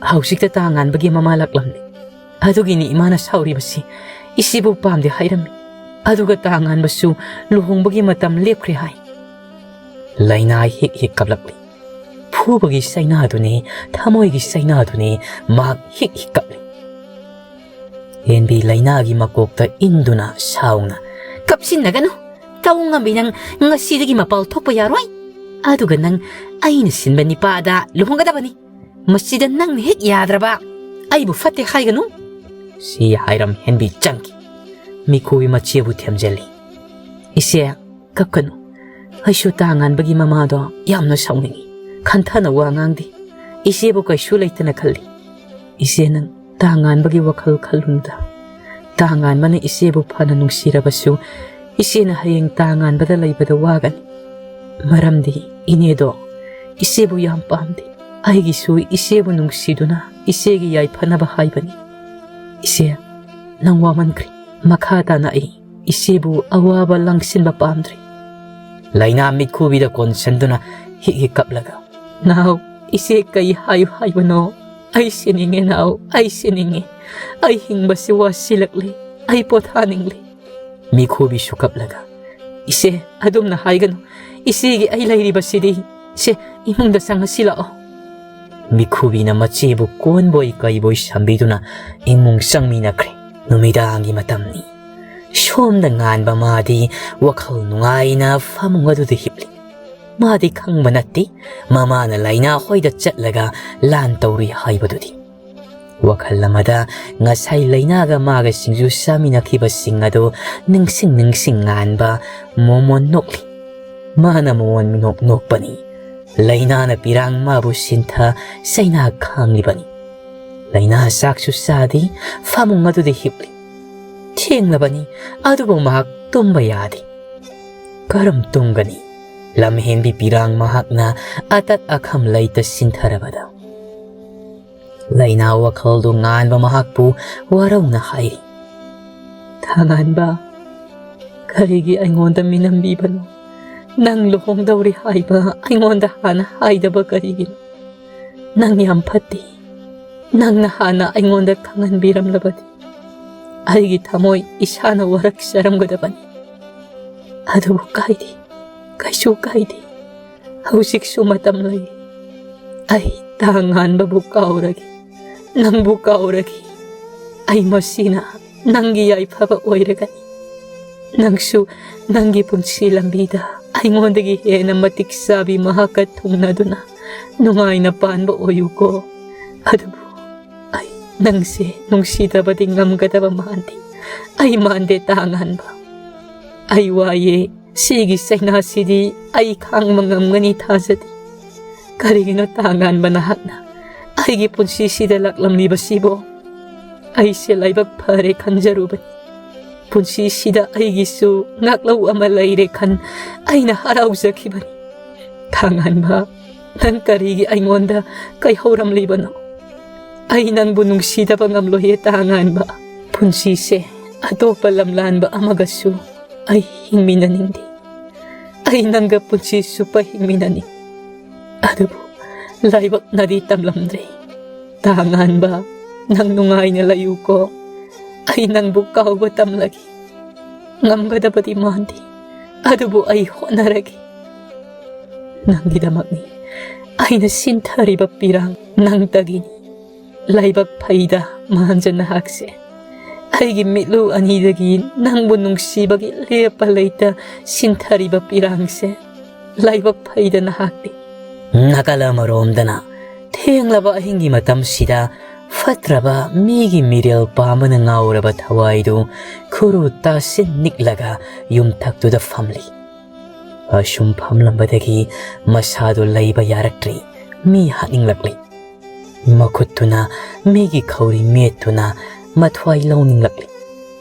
ꯍꯧꯖꯤꯛꯇ ꯇꯥꯉꯥꯟꯕꯒꯤ ꯃꯃꯥ ꯂꯥꯛꯂꯝꯂꯦ꯫ ꯑꯗꯨꯒꯤꯅꯤ ꯏꯃꯥꯅ ꯁꯥꯎꯔꯤꯕꯁꯤ꯫ ꯏꯆꯦꯕꯨ ꯄꯥꯝꯗꯦ ꯍꯥꯏꯔꯝꯃꯤ꯫ ꯑꯗꯨꯒ ꯇꯥꯉꯥꯟꯕꯁꯨ ꯂꯨꯍꯣꯡꯕꯒꯤ ꯃꯇꯝ ꯂꯦꯞꯈ꯭ꯔꯦ ꯍꯥꯏ꯫" ꯂꯩꯅꯥ ꯍꯤꯛ ꯍꯤꯛ ꯀꯞꯂꯛꯂꯤ꯫ ꯐꯨꯕꯒꯤ ꯆꯩꯅꯥꯗꯨꯅꯤ, ꯊꯃꯣꯏꯒꯤ ꯆꯩꯅꯥꯗꯨꯅꯤ, ꯃꯍꯥꯛ ꯍꯤꯛ ꯍꯤꯛ ꯀꯞꯂꯤ꯫ ꯍꯦꯟꯕꯤ ꯂꯩꯅꯥꯒꯤ ꯃꯀꯣꯛꯇ ꯏꯟꯗꯨꯅ ꯁꯥꯎꯅ, "ꯀꯞꯁꯤꯟꯅꯒꯅꯨ꯫ ꯇꯧ ꯉꯝꯕꯤ ꯅꯪ ꯉꯁꯤꯗꯒꯤ ꯃꯄꯥꯜ ꯊꯣꯛꯄ ꯌꯥꯔꯣꯏ꯫ ꯑꯗꯨꯒ ꯅꯪ ꯑꯩꯅ ꯁꯤꯟꯕ ꯅꯤꯄꯥꯗ ꯂꯨꯍꯣꯡꯒꯗꯕꯅꯤ꯫ ꯃꯁꯤꯗ ꯅꯪꯅ ꯍꯦꯛ ꯌꯥꯗ꯭ꯔꯕ ꯑꯩꯕꯨ ꯐꯠꯇꯦ ꯍꯥꯏꯒꯅꯨ꯫" ꯁꯤ ꯍꯥꯏꯔꯝ ꯍꯦꯟꯕꯤ ꯆꯪꯈꯤ꯫ ꯃꯤꯈꯨꯕꯤ ꯃꯆꯦꯕꯨ ꯊꯦꯝꯖꯤꯜꯂꯤ꯫ "ꯏꯆꯦ, ꯀꯞꯀꯅꯨ꯫ ꯑꯩꯁꯨ ꯇꯥꯉꯥꯟꯕꯒꯤ ꯃꯃꯥꯗꯣ ꯌꯥꯝꯅ ꯁꯥꯎꯅꯤꯡꯏ꯫ ꯈꯟꯊꯅ ꯋꯥ ꯉꯥꯡꯗꯦ꯫ ꯏꯆꯦꯕꯨ ꯀꯩꯁꯨ ꯂꯩꯇꯅ ꯈꯜꯂꯤ꯫ ꯏꯆꯦ, ꯅꯪ ꯇꯥꯉꯥꯟꯕꯒꯤ ꯋꯥꯈꯜ ꯈꯜꯂꯨꯅꯨꯗ꯫ ꯇꯥꯉꯥꯟꯕꯅ ꯏꯆꯦꯕꯨ ꯐꯅ ꯅꯨꯡꯁꯤꯔꯕꯁꯨ, ꯏꯆꯦꯅ ꯍꯌꯦꯡ ꯇꯥꯉꯥꯟꯕꯗ ꯂꯩꯕꯗ ꯋꯥꯒꯅꯤ꯫ ꯃꯔꯝꯗꯤ ꯏꯅꯦꯗꯣ ꯏꯆꯦꯕꯨ ꯌꯥꯝ ꯄꯥꯝꯗꯦ꯫ ꯑꯩꯒꯤꯁꯨ ꯏꯆꯦꯕꯨ ꯅꯨꯡꯁꯤꯗꯨꯅ ꯏꯆꯦꯒꯤ ꯌꯥꯏꯐꯅꯕ ꯍꯥꯏꯕꯅꯤ꯫ ꯏꯆꯦ, ꯅꯪ ꯋꯥꯃꯟꯈ꯭ꯔꯦ꯫ ꯃꯈꯥ ꯇꯥꯅ ꯑꯩ ꯏꯆꯦꯕꯨ ꯑꯋꯥꯕ ꯂꯥꯡꯁꯤꯟꯕ ꯄꯥꯝꯗ꯭ꯔꯦ꯫ ꯂꯩꯅꯥ ꯃꯤꯠꯈꯨꯕꯤꯗ ꯀꯣꯟꯁꯤꯟꯗꯨꯅ ꯍꯤꯛ ꯍꯤꯛ ꯀꯞꯂꯒ, "ꯅꯥꯎ, ꯏꯆꯦ ꯀꯩ ꯍꯥꯏꯌꯨ ꯍꯥꯏꯕꯅꯣ? ꯑꯩ ꯁꯤꯅꯤꯡꯉꯦ ꯅꯥꯎ, ꯑꯩ ꯁꯤꯅꯤꯡꯉꯦ꯫ ꯑꯩ ꯍꯤꯡꯕꯁꯤ ꯋꯥꯁꯤꯜꯂꯛꯂꯦ꯫ ꯑꯩ ꯄꯣꯊꯥꯅꯤꯡꯂꯦ꯫" ꯃꯤꯈꯨꯕꯤꯁꯨ ꯀꯞꯂꯒ, "ꯏꯆꯦ, ꯑꯗꯨꯝꯅ ꯍꯥꯏꯒꯅꯨ꯫ ꯏꯆꯦꯒꯤ ꯑꯩ ꯂꯩꯔꯤꯕꯁꯤꯗꯤ꯫ ꯁꯦ, ꯏꯃꯨꯡꯗ ꯆꯪꯉꯁꯤ ꯂꯥꯛꯑꯣ꯫" ꯃꯤꯈꯨꯕꯤꯅ ꯃꯆꯦꯕꯨ ꯀꯣꯟꯕꯣꯏ ꯀꯩꯕꯣꯏ ꯁꯝꯕꯤꯗꯨꯅ ꯏꯃꯨꯡ ꯆꯪꯃꯤꯟꯅꯈ꯭ꯔꯦ꯫ ꯅꯨꯃꯤꯗꯥꯡꯒꯤ ꯃꯇꯝꯅꯤ꯫ ꯁꯣꯝꯗ ꯉꯥꯟꯕ ꯃꯥꯗꯤ ꯋꯥꯈꯜ ꯅꯨꯡꯉꯥꯏꯅ ꯐꯃꯨꯡ ꯑꯗꯨꯗ ꯍꯤꯞꯂꯤ꯫ ꯃꯥꯗꯤ ꯈꯪꯕ ꯅꯠꯇꯦ, ꯃꯃꯥꯅ ꯂꯩꯅꯥ ꯍꯣꯏꯗ ꯆꯠꯂꯒ ꯂꯥꯟ ꯇꯧꯔꯤ ꯍꯥꯏꯕꯗꯨꯗꯤ꯫ ꯋꯥꯈꯜ ꯑꯃꯗ ꯉꯁꯥꯏ ꯂꯩꯅꯥꯒ ꯃꯥꯒ ꯁꯤꯡꯖꯨ ꯆꯥꯃꯤꯟꯅꯈꯤꯕꯁꯤꯡ ꯑꯗꯨ ꯅꯤꯡꯁꯤꯡ ꯅꯤꯡꯁꯤꯡ ꯉꯥꯟꯕ ꯃꯣꯃꯣꯟ ꯅꯣꯛꯂꯤ꯫ ꯃꯥꯅ ꯃꯣꯃꯣꯟ ꯅꯣꯛ ꯅꯣꯛꯄꯅꯤ꯫ ꯂꯩꯅꯥꯅ ꯄꯤꯔꯥꯡ ꯃꯥꯕꯨ ꯁꯤꯟꯊ ꯆꯩꯅꯥ ꯈꯥꯡꯂꯤꯕꯅꯤ꯫ ꯂꯩꯅꯥ ꯆꯥꯛꯁꯨ ꯆꯥꯗꯦ, ꯐꯃꯨꯡ ꯑꯗꯨꯗ ꯍꯤꯞꯂꯤ꯫ ꯊꯦꯡꯂꯕꯅꯤ, ꯑꯗꯨꯕꯨ ꯃꯍꯥꯛ ꯇꯨꯝꯕ ꯌꯥꯗꯦ꯫ ꯀꯔꯝ ꯇꯨꯝꯒꯅꯤ? ꯂꯝꯍꯦꯟꯕꯤ ꯄꯤꯔꯥꯡ ꯃꯍꯥꯛꯅ ꯑꯇꯠ ꯑꯈꯝ ꯂꯩꯇ ꯁꯤꯟꯊꯔꯕꯗ꯫ ꯂꯩꯅꯥ ꯋꯥꯈꯜꯗꯨ ꯉꯥꯟꯕ ꯃꯍꯥꯛꯄꯨ ꯋꯥꯔꯧꯅ ꯍꯥꯏꯔꯤ꯫ "ꯊꯥꯉꯥꯟꯕ, ꯀꯔꯤꯒꯤ ꯑꯩꯉꯣꯟꯗ ꯃꯤꯅꯝꯕꯤꯕꯅꯣ? ꯅꯪ ꯂꯨꯍꯣꯡꯗꯧꯔꯤ ꯍꯥꯏꯕ ꯑꯩꯉꯣꯟꯗ ꯍꯥꯟꯅ ꯍꯥꯏꯗꯕ ꯀꯔꯤꯒꯤꯅꯣ? ꯅꯪ ꯌꯥꯝ ꯐꯠꯇꯦ꯫ ꯅꯪꯅ ꯍꯥꯟꯅ ꯑꯩꯉꯣꯟꯗ ꯈꯪꯍꯟꯕꯤꯔꯝꯂꯕꯗꯤ ꯑꯩꯒꯤ ꯊꯃꯣꯏ ꯏꯁꯥꯅ ꯋꯥꯔꯛꯆꯔꯝꯒꯗꯕꯅꯤ꯫ ꯑꯗꯨꯕꯨ ꯀꯥꯏꯗꯦ, ꯀꯩꯁꯨ ꯀꯥꯏꯗꯦ꯫ ꯍꯧꯖꯤꯛꯁꯨ ꯃꯇꯝ ꯂꯩ꯫ ꯑꯩ ꯊꯥꯉꯥꯟꯕꯕꯨ ꯀꯥꯎꯔꯒꯦ, ꯅꯪꯕꯨ ꯀꯥꯎꯔꯒꯦ꯫ ꯑꯩ ꯃꯁꯤꯅ ꯅꯪꯒꯤ ꯌꯥꯏꯐꯕ ꯑꯣꯏꯔꯒꯅꯤ꯫ ꯅꯪꯁꯨ ꯅꯪꯒꯤ ꯄꯨꯟꯁꯤ ꯂꯝꯕꯤꯗ ꯑꯩꯉꯣꯟꯗꯒꯤ ꯍꯦꯟꯅ ꯃꯇꯤꯛ ꯆꯥꯕꯤ ꯃꯍꯥꯛꯀ ꯊꯨꯡꯅꯗꯨꯅ ꯅꯨꯡꯉꯥꯏꯅ ꯄꯥꯟꯕ ꯑꯣꯏꯌꯨꯀꯣ꯫ ꯑꯗꯨꯕꯨ ꯑꯩ ꯅꯪꯁꯦ ꯅꯨꯡꯁꯤꯗꯕꯗꯤ ꯉꯝꯒꯗꯕ ꯃꯥꯟꯗꯦ꯫ ꯑꯩ ꯃꯥꯟꯗꯦ, ꯊꯥꯉꯥꯟꯕ꯫ ꯑꯩ ꯋꯥꯏꯌꯦ꯫ ꯁꯤꯒꯤ ꯆꯩꯅꯥꯁꯤꯗꯤ ꯑꯩ ꯈꯥꯡꯕ ꯉꯝꯒꯅꯤ ꯊꯥꯖꯗꯦ꯫ ꯀꯔꯤꯒꯤꯅꯣ, ꯊꯥꯉꯥꯟꯕ, ꯅꯍꯥꯛꯅ ꯑꯩꯒꯤ ꯄꯨꯟꯁꯤꯁꯤꯗ ꯂꯥꯛꯂꯝꯂꯤꯕꯁꯤꯕꯣ? ꯑꯩꯁꯦ ꯂꯥꯏꯕꯛ ꯐꯔꯦ ꯈꯟꯖꯔꯨꯕꯅꯤ꯫ ꯄꯨꯟꯁꯤꯁꯤꯗ ꯑꯩꯒꯤꯁꯨ ꯉꯥꯛꯂꯧ ꯑꯃ ꯂꯩꯔꯦ ꯈꯟ ꯑꯩꯅ ꯍꯔꯥꯎꯖꯈꯤꯕꯅꯤ꯫ ꯊꯥꯉꯥꯟꯕ, ꯅꯪ ꯀꯔꯤꯒꯤ ꯑꯩꯉꯣꯟꯗ ꯀꯩꯍꯧꯔꯝꯂꯤꯕꯅꯣ? ꯑꯩ ꯅꯪꯕꯨ ꯅꯨꯡꯁꯤꯗꯕ ꯉꯝꯂꯣꯏꯌꯦ, ꯇꯥꯉꯥꯟꯕ꯫ ꯄꯨꯟꯁꯤꯁꯦ ꯑꯇꯣꯞꯄ ꯂꯝꯂꯥꯟꯕ ꯑꯃꯒꯁꯨ ꯑꯩ ꯍꯤꯡꯃꯤꯟꯅꯅꯤꯡꯗꯦ꯫ ꯑꯩ ꯅꯪꯒ ꯄꯨꯟꯁꯤ ꯆꯨꯞꯄ ꯍꯤꯡꯃꯤꯟꯅꯅꯤꯡ꯫ ꯑꯗꯨꯕꯨ ꯂꯥꯏꯕꯛꯅꯗꯤ ꯇꯝꯂꯝꯗ꯭ꯔꯦ꯫ ꯇꯥꯉꯥꯟꯕ, ꯅꯪ ꯅꯨꯡꯉꯥꯏꯅ ꯂꯩꯌꯨꯀꯣ꯫ ꯑꯩ ꯅꯪꯕꯨ ꯀꯥꯎꯕ ꯇꯝꯂꯒꯦ꯫ ꯉꯝꯒꯗꯕꯗꯤ ꯃꯥꯟꯗꯦ, ꯑꯗꯨꯕꯨ ꯑꯩ ꯍꯣꯠꯅꯔꯒꯦ꯫ ꯅꯪꯒꯤꯗꯃꯛꯅꯤ ꯑꯩꯅ ꯁꯤꯟꯊꯔꯤꯕ ꯄꯤꯔꯥꯡ ꯅꯪꯇꯒꯤꯅꯤ꯫ ꯂꯥꯏꯕꯛ ꯐꯩꯗ ꯃꯥꯟꯖ ꯅꯍꯥꯛꯁꯦ꯫ ꯑꯩꯒꯤ ꯃꯤꯠꯂꯨ ꯑꯅꯤꯗꯒꯤ ꯅꯪꯕꯨ ꯅꯨꯡꯁꯤꯕꯒꯤ ꯂꯦꯞꯄ ꯂꯩꯇ ꯁꯤꯟꯊꯔꯤꯕ ꯄꯤꯔꯥꯡꯁꯦ꯫ ꯂꯥꯏꯕꯛ ꯐꯩꯗ ꯅꯍꯥꯛꯇꯤ꯫ ꯅꯥꯀꯜ ꯑꯃꯔꯣꯝꯗꯅ ꯊꯦꯡꯂꯕ ꯑꯍꯤꯡꯒꯤ ꯃꯇꯝꯁꯤꯗ ꯐꯠꯇ꯭ꯔꯕ ꯃꯤꯒꯤ ꯃꯤꯔꯦꯜ ꯄꯥꯝꯕꯅ ꯉꯥꯎꯔꯕ ꯊꯋꯥꯏꯗꯨ ꯈꯨꯔꯨ ꯇꯥꯁꯤꯟ ꯅꯤꯛꯂꯒ ꯌꯨꯝꯊꯛꯇꯨꯗ ꯐꯝꯂꯤ꯫ ꯑꯁꯨꯝ ꯐꯝꯂꯝꯕꯗꯒꯤ ꯃꯁꯥꯗꯨ ꯂꯩꯕ ꯌꯥꯔꯛꯇ꯭ꯔꯤ꯫ ꯃꯤ ꯍꯥꯠꯅꯤꯡꯂꯛꯂꯤ꯫ ꯃꯈꯨꯠꯇꯨꯅ ꯃꯤꯒꯤ ꯈꯧꯔꯤ ꯃꯦꯠꯇꯨꯅ ꯃꯊ꯭ꯋꯥꯏ ꯂꯧꯅꯤꯡꯂꯛꯂꯤ꯫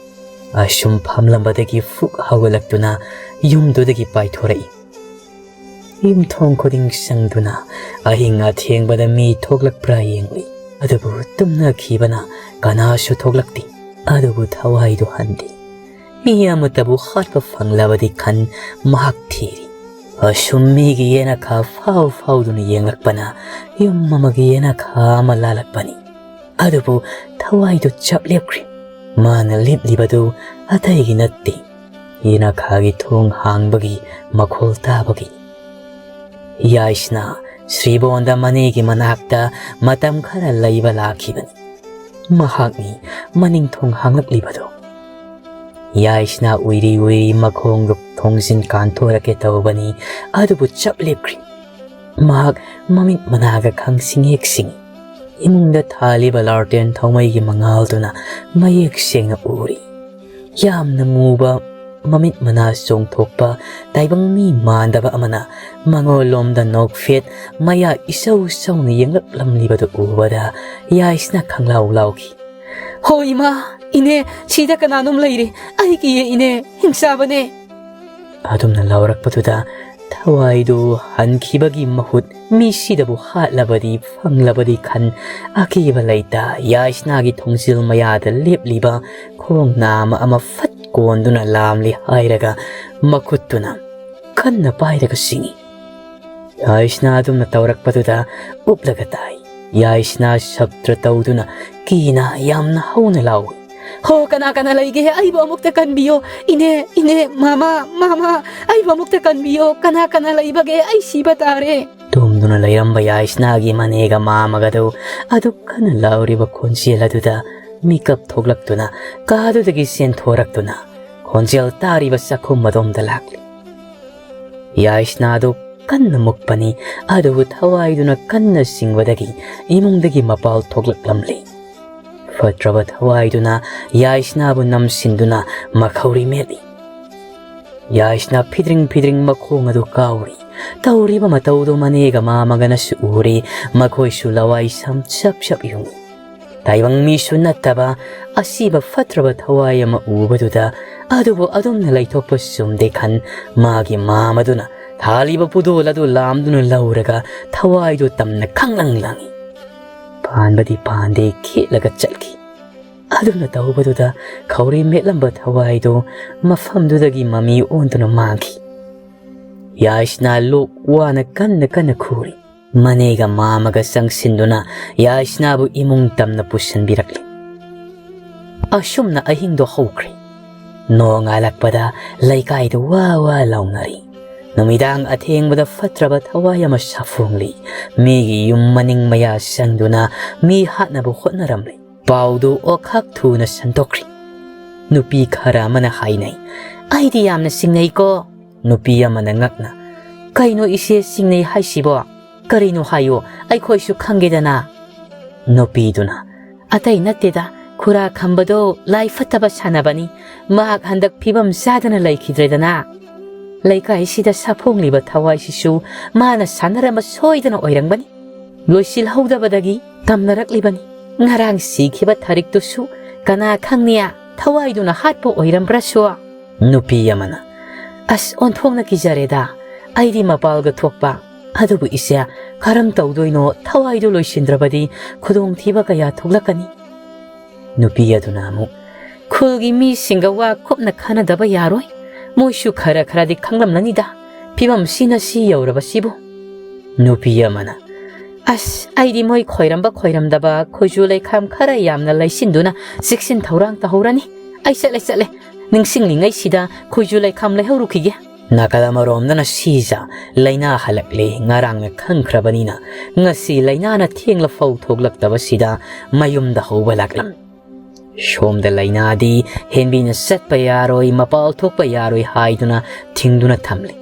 ꯑꯁꯨꯝ ꯐꯝꯂꯝꯕꯗꯒꯤ ꯐꯨꯛ ꯍꯧꯒꯠꯂꯛꯇꯨꯅ ꯌꯨꯝꯗꯨꯗꯒꯤ ꯄꯥꯏꯊꯣꯔꯛꯏ꯫ ꯌꯨꯝꯊꯣꯡ ꯈꯨꯗꯤꯡ ꯆꯪꯗꯨꯅ ꯑꯍꯤꯡ ꯑꯊꯦꯡꯕꯗ ꯃꯤ ꯊꯣꯛꯂꯛꯄ꯭ꯔꯥ ꯌꯦꯡꯂꯤ꯫ ꯑꯗꯨꯕꯨ ꯇꯨꯝꯅꯈꯤꯕꯅ ꯀꯅꯥꯁꯨ ꯊꯣꯛꯂꯛꯇꯦ꯫ ꯑꯗꯨꯕꯨ ꯊꯋꯥꯏꯗꯨ ꯍꯟꯗꯦ꯫ ꯃꯤ ꯑꯃꯠꯇꯕꯨ ꯍꯥꯠꯄ ꯐꯪꯂꯕꯗꯤ ꯈꯟ ꯃꯍꯥꯛ ꯊꯤꯔꯤ꯫ ꯑꯁꯨꯝ ꯃꯤꯒꯤ ꯌꯦꯅꯈꯥ ꯐꯥꯎ ꯐꯥꯎꯗꯨꯅ ꯌꯦꯡꯂꯛꯄꯅ ꯌꯨꯝ ꯑꯃꯒꯤ ꯌꯦꯅꯈꯥ ꯑꯃ ꯂꯥꯜꯂꯛꯄꯅꯤ꯫ ꯑꯗꯨꯕꯨ ꯊꯋꯥꯏꯗꯨ ꯆꯞ ꯂꯦꯞꯈ꯭ꯔꯦ꯫ ꯃꯥꯅ ꯂꯦꯞꯂꯤꯕꯗꯨ ꯑꯇꯩꯒꯤ ꯅꯠꯇꯦ, ꯌꯦꯅꯈꯥꯒꯤ ꯊꯣꯡ ꯍꯥꯡꯕꯒꯤ ꯃꯈꯣꯜ ꯇꯥꯕꯒꯤ꯫ ꯌꯥꯏꯁꯅꯥ ꯁ꯭ꯔꯤꯕꯣꯟꯗ ꯃꯅꯦꯒꯤ ꯃꯅꯥꯛꯇ ꯃꯇꯝ ꯈꯔ ꯂꯩꯕ ꯂꯥꯛꯈꯤꯕꯅꯤ꯫ ꯃꯍꯥꯛꯅꯤ ꯃꯅꯤꯡ ꯊꯣꯡ ꯍꯥꯡꯂꯛꯂꯤꯕꯗꯨ꯫ ꯌꯥꯏꯁꯅꯥ ꯎꯏꯔꯤ ꯎꯏꯔꯤ ꯃꯈꯣꯡꯗꯨ ꯊꯣꯡꯖꯤꯟ ꯀꯥꯟꯊꯣꯔꯛꯀꯦ ꯇꯧꯕꯅꯤ, ꯑꯗꯨꯕꯨ ꯆꯞ ꯂꯦꯞꯈ꯭ꯔꯤ꯫ ꯃꯍꯥꯛ ꯃꯃꯤꯠ ꯃꯅꯥꯒ ꯈꯪꯁꯤꯡ ꯍꯦꯛ ꯁꯤꯡꯏ꯫ ꯏꯃꯨꯡꯗ ꯊꯥꯜꯂꯤꯕ ꯂꯥꯔꯇꯦꯟ ꯊꯧꯃꯩꯒꯤ ꯃꯉꯥꯜꯗꯨꯅ ꯃꯌꯦꯛ ꯁꯦꯡꯅ ꯎꯔꯤ꯫ ꯌꯥꯝꯅ ꯃꯨꯕ ꯃꯃꯤꯠ ꯃꯅꯥ ꯆꯣꯡꯊꯣꯛꯄ ꯇꯥꯏꯕꯪ ꯃꯤ ꯃꯥꯟꯗꯕ ꯑꯃꯅ ꯃꯉꯣꯟꯂꯣꯝꯗ ꯅꯣꯛꯐꯦꯠ ꯃꯌꯥ ꯏꯁꯧ ꯁꯧꯅ ꯌꯦꯡꯂꯛꯂꯝꯂꯤꯕꯗꯨ ꯎꯕꯗ ꯌꯥꯏꯁꯅꯥ ꯈꯪꯂꯥꯎ ꯂꯥꯎꯈꯤ꯫ "ꯍꯣ ꯏꯃꯥ, ꯏꯅꯦ, ꯁꯤꯗ ꯀꯅꯥꯅꯣꯝ ꯂꯩꯔꯦ꯫ ꯑꯩ ꯀꯤꯌꯦ ꯏꯅꯦ, ꯍꯤꯡꯆꯥꯕꯅꯦ!" ꯑꯗꯨꯝꯅ ꯂꯥꯎꯔꯛꯄꯗꯨꯗ ꯊꯋꯥꯏꯗꯨ ꯍꯟꯈꯤꯕꯒꯤ ꯃꯍꯨꯠ ꯃꯤꯁꯤꯗꯕꯨ ꯍꯥꯠꯂꯕꯗꯤ ꯐꯪꯂꯕꯗꯤ ꯈꯟ, ꯑꯀꯤꯕ ꯂꯩꯇ ꯌꯥꯏꯁꯅꯥꯒꯤ ꯊꯣꯡꯖꯤꯜ ꯃꯌꯥꯗ ꯂꯦꯞꯂꯤꯕ ꯈꯣꯡ ꯅꯥꯝꯃ ꯑꯃ ꯐꯠ ꯀꯣꯟꯗꯨꯅ ꯂꯥꯝꯂꯤ ꯍꯥꯏꯔꯒ ꯃꯈꯨꯠꯇꯨꯅ ꯀꯟꯅ ꯄꯥꯏꯔꯒ ꯁꯤꯡꯏ꯫ ꯌꯥꯏꯁꯅꯥ ꯑꯗꯨꯝꯅ ꯇꯧꯔꯛꯄꯗꯨꯗ ꯎꯞꯂꯒ ꯇꯥꯏ꯫ ꯌꯥꯏꯁꯅꯥ ꯁꯞꯇ꯭ꯔ ꯇꯧꯗꯨꯅ ꯀꯤꯅ ꯌꯥꯝꯅ ꯍꯧꯅ ꯂꯥꯎꯏ꯫ "ꯍꯣ, ꯀꯅꯥ ꯀꯅꯥ ꯂꯩꯒꯦ? ꯑꯩꯕꯨ ꯑꯃꯨꯛꯇ ꯀꯟꯕꯤꯌꯣ꯫ ꯏꯅꯦ, ꯏꯅꯦ, ꯃꯥꯃꯥ, ꯃꯥꯃꯥ, ꯑꯩꯕꯨ ꯑꯃꯨꯛꯇ ꯀꯟꯕꯤꯌꯣ꯫ ꯀꯅꯥ ꯀꯅꯥ ꯂꯩꯕꯒꯦ? ꯑꯩ ꯁꯤꯕ ꯇꯥꯔꯦ!" ꯇꯨꯝꯗꯨꯅ ꯂꯩꯔꯝꯕ ꯌꯥꯏꯁꯅꯥꯒꯤ ꯃꯅꯦꯒ ꯃꯥꯃꯒꯗꯨ ꯑꯗꯨꯛ ꯀꯟꯅ ꯂꯥꯎꯔꯤꯕ ꯈꯣꯟꯖꯦꯜ ꯑꯗꯨꯗ ꯃꯤꯀꯞ ꯊꯣꯛꯂꯛꯇꯨꯅ ꯀꯥꯗꯨꯗꯒꯤ ꯆꯦꯟꯊꯣꯔꯛꯇꯨꯅ ꯈꯣꯟꯖꯦꯜ ꯇꯥꯔꯤꯕ ꯆꯥꯛꯈꯨꯝ ꯑꯗꯣꯝꯗ ꯂꯥꯛꯂꯤ꯫ ꯌꯥꯏꯁꯅꯥꯗꯨ ꯀꯟꯅ ꯃꯨꯛꯄꯅꯤ, ꯑꯗꯨꯕꯨ ꯊꯋꯥꯏꯗꯨꯅ ꯀꯟꯅ ꯆꯤꯡꯕꯗꯒꯤ ꯏꯃꯨꯡꯗꯒꯤ ꯃꯄꯥꯜ ꯊꯣꯛꯂꯛꯂꯝꯂꯤ꯫ ꯐꯠꯇ꯭ꯔꯕ ꯊꯋꯥꯏꯗꯨꯅ ꯌꯥꯏꯁꯅꯥꯕꯨ ꯅꯝꯁꯤꯟꯗꯨꯅ ꯃꯈꯧꯔꯤ ꯃꯦꯠꯂꯤ꯫ ꯌꯥꯏꯁꯅꯥ ꯐꯤꯗ꯭ꯔꯤꯡ ꯐꯤꯗ꯭ꯔꯤꯡ ꯃꯈꯣꯡ ꯑꯗꯨ ꯀꯥꯎꯔꯤ꯫ ꯇꯧꯔꯤꯕ ꯃꯇꯧꯗꯨ ꯃꯅꯦꯒ ꯃꯥꯃꯒꯅꯁꯨ ꯎꯔꯤ, ꯃꯈꯣꯏꯁꯨ ꯂꯋꯥꯏ ꯁꯝ ꯁꯞ ꯁꯞ ꯌꯨꯡꯏ꯫ ꯇꯥꯏꯕꯪ ꯃꯤꯁꯨ ꯅꯠꯇꯕ ꯑꯁꯤꯕ ꯐꯠꯇ꯭ꯔꯕ ꯊꯋꯥꯏ ꯑꯃ ꯎꯕꯗꯨꯗ ꯑꯗꯨꯕꯨ ꯑꯗꯨꯝꯅ ꯂꯩꯊꯣꯛꯄ ꯆꯨꯝꯗꯦ ꯈꯟ, ꯃꯥꯒꯤ ꯃꯥꯃꯗꯨꯅ ꯊꯥꯜꯂꯤꯕ ꯄꯨꯗꯣꯜ ꯑꯗꯨ ꯂꯥꯝꯗꯨꯅ ꯂꯧꯔꯒ ꯊꯋꯥꯏꯗꯨ ꯇꯝꯅ ꯈꯪꯂꯪ ꯂꯪꯏ꯫ ꯄꯥꯟꯕꯗꯤ ꯄꯥꯟꯗꯦ, ꯈꯦꯠꯂꯒ ꯆꯠꯈꯤ꯫ ꯑꯗꯨꯝꯅ ꯇꯧꯕꯗꯨꯗ ꯈꯧꯔꯤ ꯃꯦꯠꯂꯝꯕ ꯊꯋꯥꯏꯗꯨ ꯃꯐꯝꯗꯨꯗꯒꯤ ꯃꯃꯤ ꯑꯣꯟꯗꯨꯅ ꯃꯥꯡꯈꯤ꯫ ꯌꯥꯏꯁꯅꯥ ꯂꯣꯛ ꯋꯥꯅ ꯀꯟꯅ ꯀꯟꯅ ꯈꯨꯔꯤ꯫ ꯃꯅꯦꯒ ꯃꯥꯃꯒ ꯆꯪꯁꯤꯟꯗꯨꯅ ꯌꯥꯏꯁꯅꯥꯕꯨ ꯏꯃꯨꯡ ꯇꯝꯅ ꯄꯨꯁꯤꯟꯕꯤꯔꯛꯂꯤ꯫ ꯑꯁꯨꯝꯅ ꯑꯍꯤꯡꯗꯣ ꯍꯧꯈ꯭ꯔꯦ꯫ ꯅꯣꯡꯉꯥꯜꯂꯛꯄꯗ ꯂꯩꯀꯥꯏꯗ ꯋꯥ ꯋꯥ ꯂꯥꯎꯅꯔꯤ꯫ ꯅꯨꯃꯤꯗꯥꯡ ꯑꯊꯦꯡꯕꯗ ꯐꯠꯇ꯭ꯔꯕ ꯊꯋꯥꯏ ꯑꯃ ꯁꯥꯐꯣꯡꯂꯤ꯫ ꯃꯤꯒꯤ ꯌꯨꯝ ꯃꯅꯤꯡ ꯃꯌꯥ ꯆꯪꯗꯨꯅ ꯃꯤ ꯍꯥꯠꯅꯕ ꯍꯣꯠꯅꯔꯝꯂꯤ꯫ ꯄꯥꯎꯗꯨ ꯑꯣꯈꯥꯛ ꯊꯨꯅ ꯁꯟꯗꯣꯛꯈ꯭ꯔꯤ꯫ ꯅꯨꯄꯤ ꯈꯔ ꯑꯃꯅ ꯍꯥꯏꯅꯩ, "ꯑꯩꯗꯤ ꯌꯥꯝꯅ ꯆꯤꯡꯅꯩꯀꯣ"꯫ ꯅꯨꯄꯤ ꯑꯃꯅ ꯉꯛꯅ, "ꯀꯩꯅꯣ ꯏꯆꯦ, ꯆꯤꯡꯅꯩ ꯍꯥꯏꯁꯤꯕꯣ? ꯀꯔꯤꯅꯣ ꯍꯥꯏꯌꯨ, ꯑꯩꯈꯣꯏꯁꯨ ꯈꯪꯒꯦꯗꯅ"꯫ ꯅꯨꯄꯤꯗꯨꯅ, "ꯑꯇꯩ ꯅꯠꯇꯦꯗ, ꯈꯨꯔꯥ ꯈꯝꯕꯗꯣ ꯂꯥꯏ ꯐꯠꯇꯕ ꯁꯥꯟꯅꯕꯅꯤ꯫ ꯃꯍꯥꯛ ꯍꯟꯗꯛ ꯐꯤꯕꯝ ꯆꯥꯗꯅ ꯂꯩꯈꯤꯗ꯭ꯔꯦꯗꯅ꯫ ꯂꯩꯀꯥꯏꯁꯤꯗ ꯁꯥꯐꯣꯡꯂꯤꯕ ꯊꯋꯥꯏꯁꯤꯁꯨ ꯃꯥꯅ ꯁꯥꯟꯅꯔꯝꯕ ꯁꯣꯏꯗꯅ ꯑꯣꯏꯔꯝꯒꯅꯤ꯫ ꯂꯣꯏꯁꯤꯜꯍꯧꯗꯕꯗꯒꯤ ꯇꯝꯅꯔꯛꯂꯤꯕꯅꯤ꯫ ꯉꯔꯥꯡ ꯁꯤꯈꯤꯕ ꯊꯔꯤꯛꯇꯨꯁꯨ ꯀꯅꯥ ꯈꯪꯅꯤ, ꯊꯋꯥꯏꯗꯨꯅ ꯍꯥꯠꯄ ꯑꯣꯏꯔꯝꯕ꯭ꯔꯁꯨ"꯫ ꯅꯨꯄꯤ ꯑꯃꯅ, "ꯑꯁ, ꯑꯣꯟꯊꯣꯛꯅ ꯀꯤꯖꯔꯦꯗ꯫ ꯑꯩꯗꯤ ꯃꯄꯥꯜꯒ ꯊꯣꯛꯄ꯫ ꯑꯗꯨꯕꯨ ꯏꯆꯦ, ꯀꯔꯝ ꯇꯧꯗꯣꯏꯅꯣ? ꯊꯋꯥꯏꯗꯨ ꯂꯣꯏꯁꯤꯟꯗ꯭ꯔꯕꯗꯤ ꯈꯨꯗꯣꯡꯊꯤꯕ ꯀꯌꯥ ꯊꯣꯛꯂꯛꯀꯅꯤ꯫ ꯅꯨꯄꯤ ꯑꯗꯨꯅ ꯑꯃꯨꯛ, "ꯈꯨꯜꯒꯤ ꯃꯤꯁꯤꯡꯒ ꯋꯥ ꯀꯨꯞꯅ ꯈꯟꯅꯗꯕ ꯌꯥꯔꯣꯏ꯫ ꯃꯣꯏꯁꯨ ꯈꯔ ꯈꯔꯗꯤ ꯈꯪꯂꯝꯂꯅꯤꯗ, ꯐꯤꯕꯝꯁꯤꯅ ꯁꯤ ꯌꯧꯔꯕꯁꯤꯕꯨ"꯫ ꯅꯨꯄꯤ ꯑꯃꯅ, "ꯑꯁ, ꯑꯩꯗꯤ ꯃꯣꯏ ꯈꯣꯏꯔꯝꯕ ꯈꯣꯏꯔꯝꯗꯕ ꯈꯣꯏꯖꯨ ꯂꯩꯈꯥꯝ ꯈꯔ ꯌꯥꯝꯅ ꯂꯩꯁꯤꯟꯗꯨꯅ ꯆꯦꯛꯁꯤꯟ ꯊꯧꯔꯥꯡ ꯇꯧꯍꯧꯔꯅꯤ꯫ ꯑꯩ ꯆꯠꯂꯦ, ꯆꯠꯂꯦ꯫ ꯅꯤꯡꯁꯤꯡꯂꯤꯉꯩꯁꯤꯗ ꯈꯣꯏꯖꯨ ꯂꯩꯈꯥꯝ ꯂꯩꯍꯧꯔꯨꯈꯤꯒꯦ"꯫ ꯅꯥꯀꯜ ꯑꯃꯔꯣꯝꯗꯅ ꯁꯤꯖ ꯂꯩꯅꯥ ꯍꯜꯂꯛꯂꯦ꯫ ꯉꯔꯥꯡꯅ ꯈꯪꯈ꯭ꯔꯕꯅꯤꯅ ꯉꯁꯤ ꯂꯩꯅꯥꯅ ꯊꯦꯡꯂꯐꯥꯎ ꯊꯣꯛꯂꯛꯇꯕꯁꯤꯗ ꯃꯌꯨꯝꯗ ꯍꯧꯕ ꯂꯥꯛꯂꯝ꯫ ꯁꯣꯝꯗ ꯂꯩꯅꯥꯗꯤ ꯍꯦꯟꯕꯤꯅ ꯆꯠꯄ ꯌꯥꯔꯣꯏ, ꯃꯄꯥꯜ ꯊꯣꯛꯄ ꯌꯥꯔꯣꯏ ꯍꯥꯏꯗꯨꯅ ꯊꯤꯡꯗꯨꯅ ꯊꯝꯂꯤ꯫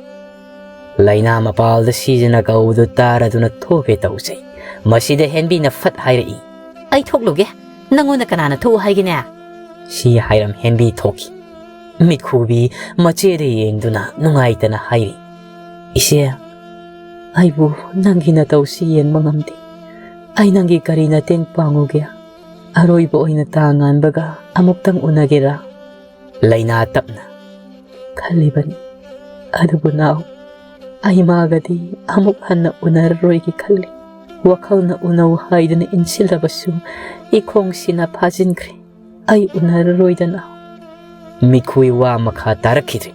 ꯂꯩꯅꯥ ꯃꯄꯥꯜꯗ ꯁꯤꯖꯅ ꯀꯧꯕꯗꯨ ꯇꯥꯔꯗꯨꯅ ꯊꯣꯛꯀꯦ ꯇꯧꯖꯩ꯫ ꯃꯁꯤꯗ ꯍꯦꯟꯕꯤꯅ ꯐꯠ ꯍꯥꯏꯔꯛꯏ, "ꯑꯩ ꯊꯣꯛꯂꯨꯒꯦ, ꯅꯪꯉꯣꯟꯗ ꯀꯅꯥꯅ ꯊꯣꯛꯎ ꯍꯥꯏꯒꯦꯅꯦ?" ꯁꯤ ꯍꯥꯏꯔꯝ ꯍꯦꯟꯕꯤ ꯊꯣꯛꯈꯤ꯫ ꯃꯤꯠꯈꯨꯕꯤ ꯃꯆꯦꯗ ꯌꯦꯡꯗꯨꯅ ꯅꯨꯡꯉꯥꯏꯇꯅ ꯍꯥꯏꯔꯤ, "ꯏꯆꯦ, ꯑꯩꯕꯨ ꯅꯪꯒꯤ ꯅꯇꯧꯁꯤ ꯌꯦꯡꯕ ꯉꯝꯗꯦ꯫ ꯑꯩ ꯅꯪꯒꯤ ꯀꯔꯤ ꯃꯇꯦꯡ ꯄꯥꯡꯉꯨꯒꯦ? ꯑꯔꯣꯏꯕ ꯑꯣꯏꯅ ꯇꯥ ꯉꯥꯟꯕꯒ ꯑꯃꯨꯛꯇꯪ ꯎꯅꯒꯦꯔꯥ?" ꯂꯩꯅꯥ ꯇꯞꯅ, "ꯈꯜꯂꯤꯕꯅꯤ, ꯑꯗꯨꯕꯨ ꯅꯥꯎ, ꯑꯩ ꯃꯥꯒꯗꯤ ꯑꯃꯨꯛ ꯍꯟꯅ ꯎꯅꯔꯔꯣꯏꯒꯦ ꯈꯜꯂꯤ꯫ ꯋꯥꯈꯜꯅ ꯎꯅꯧ ꯍꯥꯏꯗꯨꯅ ꯏꯟꯁꯤꯜꯂꯕꯁꯨ ꯏꯈꯣꯡꯁꯤꯅ ꯐꯥꯖꯤꯟꯈ꯭ꯔꯦ꯫ ꯑꯩ ꯎꯅꯔꯔꯣꯏꯗꯅ"꯫ ꯃꯤꯈꯨꯏ ꯋꯥ ꯃꯈꯥ ꯇꯥꯔꯛꯈꯤꯗ꯭ꯔꯦ꯫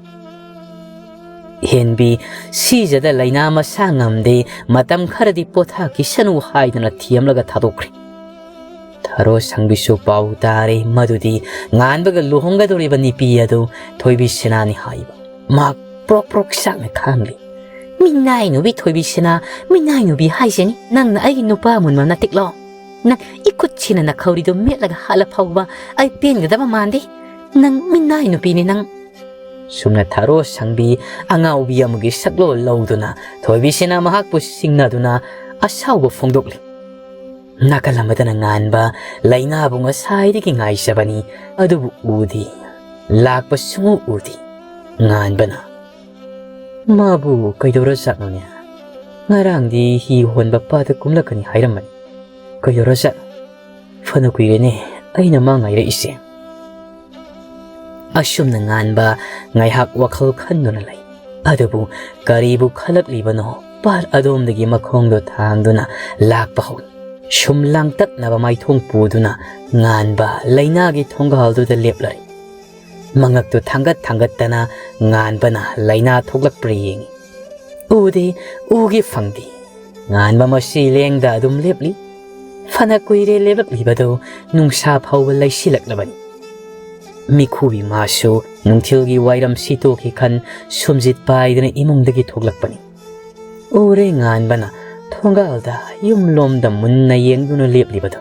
ꯍꯦꯟꯕꯤ ꯁꯤꯖꯗ ꯂꯩꯅꯥ ꯃꯁꯥ ꯉꯝꯗꯦ, ꯃꯇꯝ ꯈꯔꯗꯤ ꯄꯣꯊꯥꯈꯤꯁꯅꯨ ꯍꯥꯏꯗꯨꯅ ꯊꯦꯝꯂꯒ ꯊꯥꯗꯣꯛꯈ꯭ꯔꯦ꯫ ꯊꯔꯣ ꯁꯪꯕꯤꯁꯨ ꯄꯥꯎ ꯇꯥꯔꯦ ꯃꯗꯨꯗꯤ ꯉꯥꯟꯕꯒ ꯂꯨꯍꯣꯡꯒꯗꯧꯔꯤꯕ ꯅꯨꯄꯤ ꯑꯗꯨ ꯊꯣꯏꯕꯤ ꯁꯤꯅꯥꯅꯤ ꯍꯥꯏꯕ꯫ ꯃꯍꯥꯛ ꯄ꯭ꯔꯣꯛ ꯄ꯭ꯔꯣꯛ ꯆꯥꯛꯅ ꯈꯥꯡꯂꯤ꯫ "ꯃꯤꯅꯥꯏ ꯅꯨꯕꯤ ꯊꯣꯏꯕꯤ ꯁꯤꯅꯥ, ꯃꯤꯅꯥꯏ ꯅꯨꯕꯤ ꯍꯥꯏꯁꯤꯅꯤ꯫ ꯅꯪꯅ ꯑꯩꯒꯤ ꯅꯨꯄꯥ ꯃꯨꯟꯕ ꯅꯠꯇꯤꯛꯂꯣ? ꯅꯪ ꯏꯈꯨꯠꯁꯤꯅ ꯅꯈꯧꯔꯤꯗꯨ ꯃꯦꯠꯂꯒ ꯍꯥꯠꯂ ꯐꯥꯎꯕ ꯑꯩ ꯄꯦꯟꯒꯗꯕ ꯃꯥꯟꯗꯦ꯫ ꯅꯪ ꯃꯤꯅꯥꯏ ꯅꯨꯄꯤꯅꯤ ꯅꯪ"꯫ ꯁꯨꯝꯅ ꯊꯔꯣ ꯁꯪꯕꯤ ꯑꯉꯥꯎꯕꯤ ꯑꯃꯒꯤ ꯁꯛꯂꯣꯟ ꯂꯧꯗꯨꯅ ꯊꯣꯏꯕꯤ ꯁꯤꯅꯥ ꯃꯍꯥꯛꯄꯨ ꯁꯤꯡꯅꯗꯨꯅ ꯑꯁꯥꯎꯕ ꯐꯣꯡꯗꯣꯛꯂꯤ꯫ ꯅꯥꯀꯜ ꯑꯃꯗꯅ ꯉꯥꯟꯕ ꯂꯩꯅꯥꯕꯨ ꯉꯁꯥꯏꯗꯒꯤ ꯉꯥꯏꯖꯕꯅꯤ, ꯑꯗꯨꯕꯨ ꯎꯗꯦ, ꯂꯥꯛꯄ ꯁꯨꯡꯎ ꯎꯗꯦ꯫ ꯉꯥꯟꯕꯅ, "ꯃꯥꯕꯨ ꯀꯩꯗꯧꯔꯖꯥꯠꯅꯣꯅꯦ? ꯉꯔꯥꯡꯗꯤ ꯍꯤ ꯍꯣꯟꯕ ꯄꯥꯠꯇ ꯀꯨꯝꯂꯛꯀꯅꯤ ꯍꯥꯏꯔꯝꯕꯅꯤ꯫ ꯀꯩꯗꯧꯔꯖꯥꯠꯅꯣ? ꯐꯅ ꯀꯨꯏꯔꯦꯅꯦ ꯑꯩꯅ ꯃꯥ ꯉꯥꯏꯔꯛꯏꯁꯦ"꯫ ꯑꯁꯨꯝꯅ ꯉꯥꯟꯕ ꯉꯥꯏꯍꯥꯛ ꯋꯥꯈꯜ ꯈꯟꯗꯨꯅ ꯂꯩ꯫ ꯑꯗꯨꯕꯨ ꯀꯔꯤꯕꯨ ꯈꯜꯂꯛꯂꯤꯕꯅꯣ, ꯄꯥꯠ ꯑꯗꯣꯝꯗꯒꯤ ꯃꯈꯣꯡꯗꯣ ꯊꯥꯡꯗꯨꯅ ꯂꯥꯛꯄ ꯍꯧꯏ꯫ ꯁꯨꯝ ꯂꯥꯡꯇꯛꯅꯕ ꯃꯥꯏꯊꯣꯡ ꯄꯨꯗꯨꯅ ꯉꯥꯟꯕ ꯂꯩꯅꯥꯒꯤ ꯊꯣꯡꯒꯥꯜꯗꯨꯗ ꯂꯦꯞꯂꯔꯦ꯫ ꯃꯉꯛꯇꯨ ꯊꯥꯡꯒꯠ ꯊꯥꯡꯒꯠꯇꯅ ꯉꯥꯟꯕꯅ ꯂꯩꯅꯥ ꯊꯣꯛꯂꯛꯄ꯭ꯔꯥ ꯌꯦꯡꯏ꯫ ꯎꯗꯦ, ꯎꯒꯦ ꯐꯪꯗꯦ꯫ ꯉꯥꯟꯕ ꯃꯁꯤ ꯂꯦꯡꯗ ꯑꯗꯨꯝ ꯂꯦꯞꯂꯤ꯫ ꯐꯅ ꯀꯨꯏꯔꯦ ꯂꯦꯞꯂꯛꯂꯤꯕꯗꯨ, ꯅꯨꯡꯁꯥ ꯐꯥꯎꯕ ꯂꯩꯁꯤꯜꯂꯛꯂꯕꯅꯤ꯫ ꯃꯤꯈꯨꯕꯤ ꯃꯥꯁꯨ ꯅꯨꯡꯊꯤꯜꯒꯤ ꯋꯥꯏꯔꯝ ꯁꯤꯠꯇꯣꯛꯈꯤ ꯈꯟ ꯁꯨꯝꯖꯤꯠ ꯄꯥꯏꯗꯨꯅ ꯏꯃꯨꯡꯗꯒꯤ ꯊꯣꯛꯂꯛꯄꯅꯤ꯫ ꯎꯔꯦ ꯉꯥꯟꯕꯅ ꯊꯣꯡꯒꯥꯜꯗ ꯌꯨꯝꯂꯣꯝꯗ ꯃꯨꯟꯅ ꯌꯦꯡꯗꯨꯅ ꯂꯦꯞꯂꯤꯕꯗꯨ꯫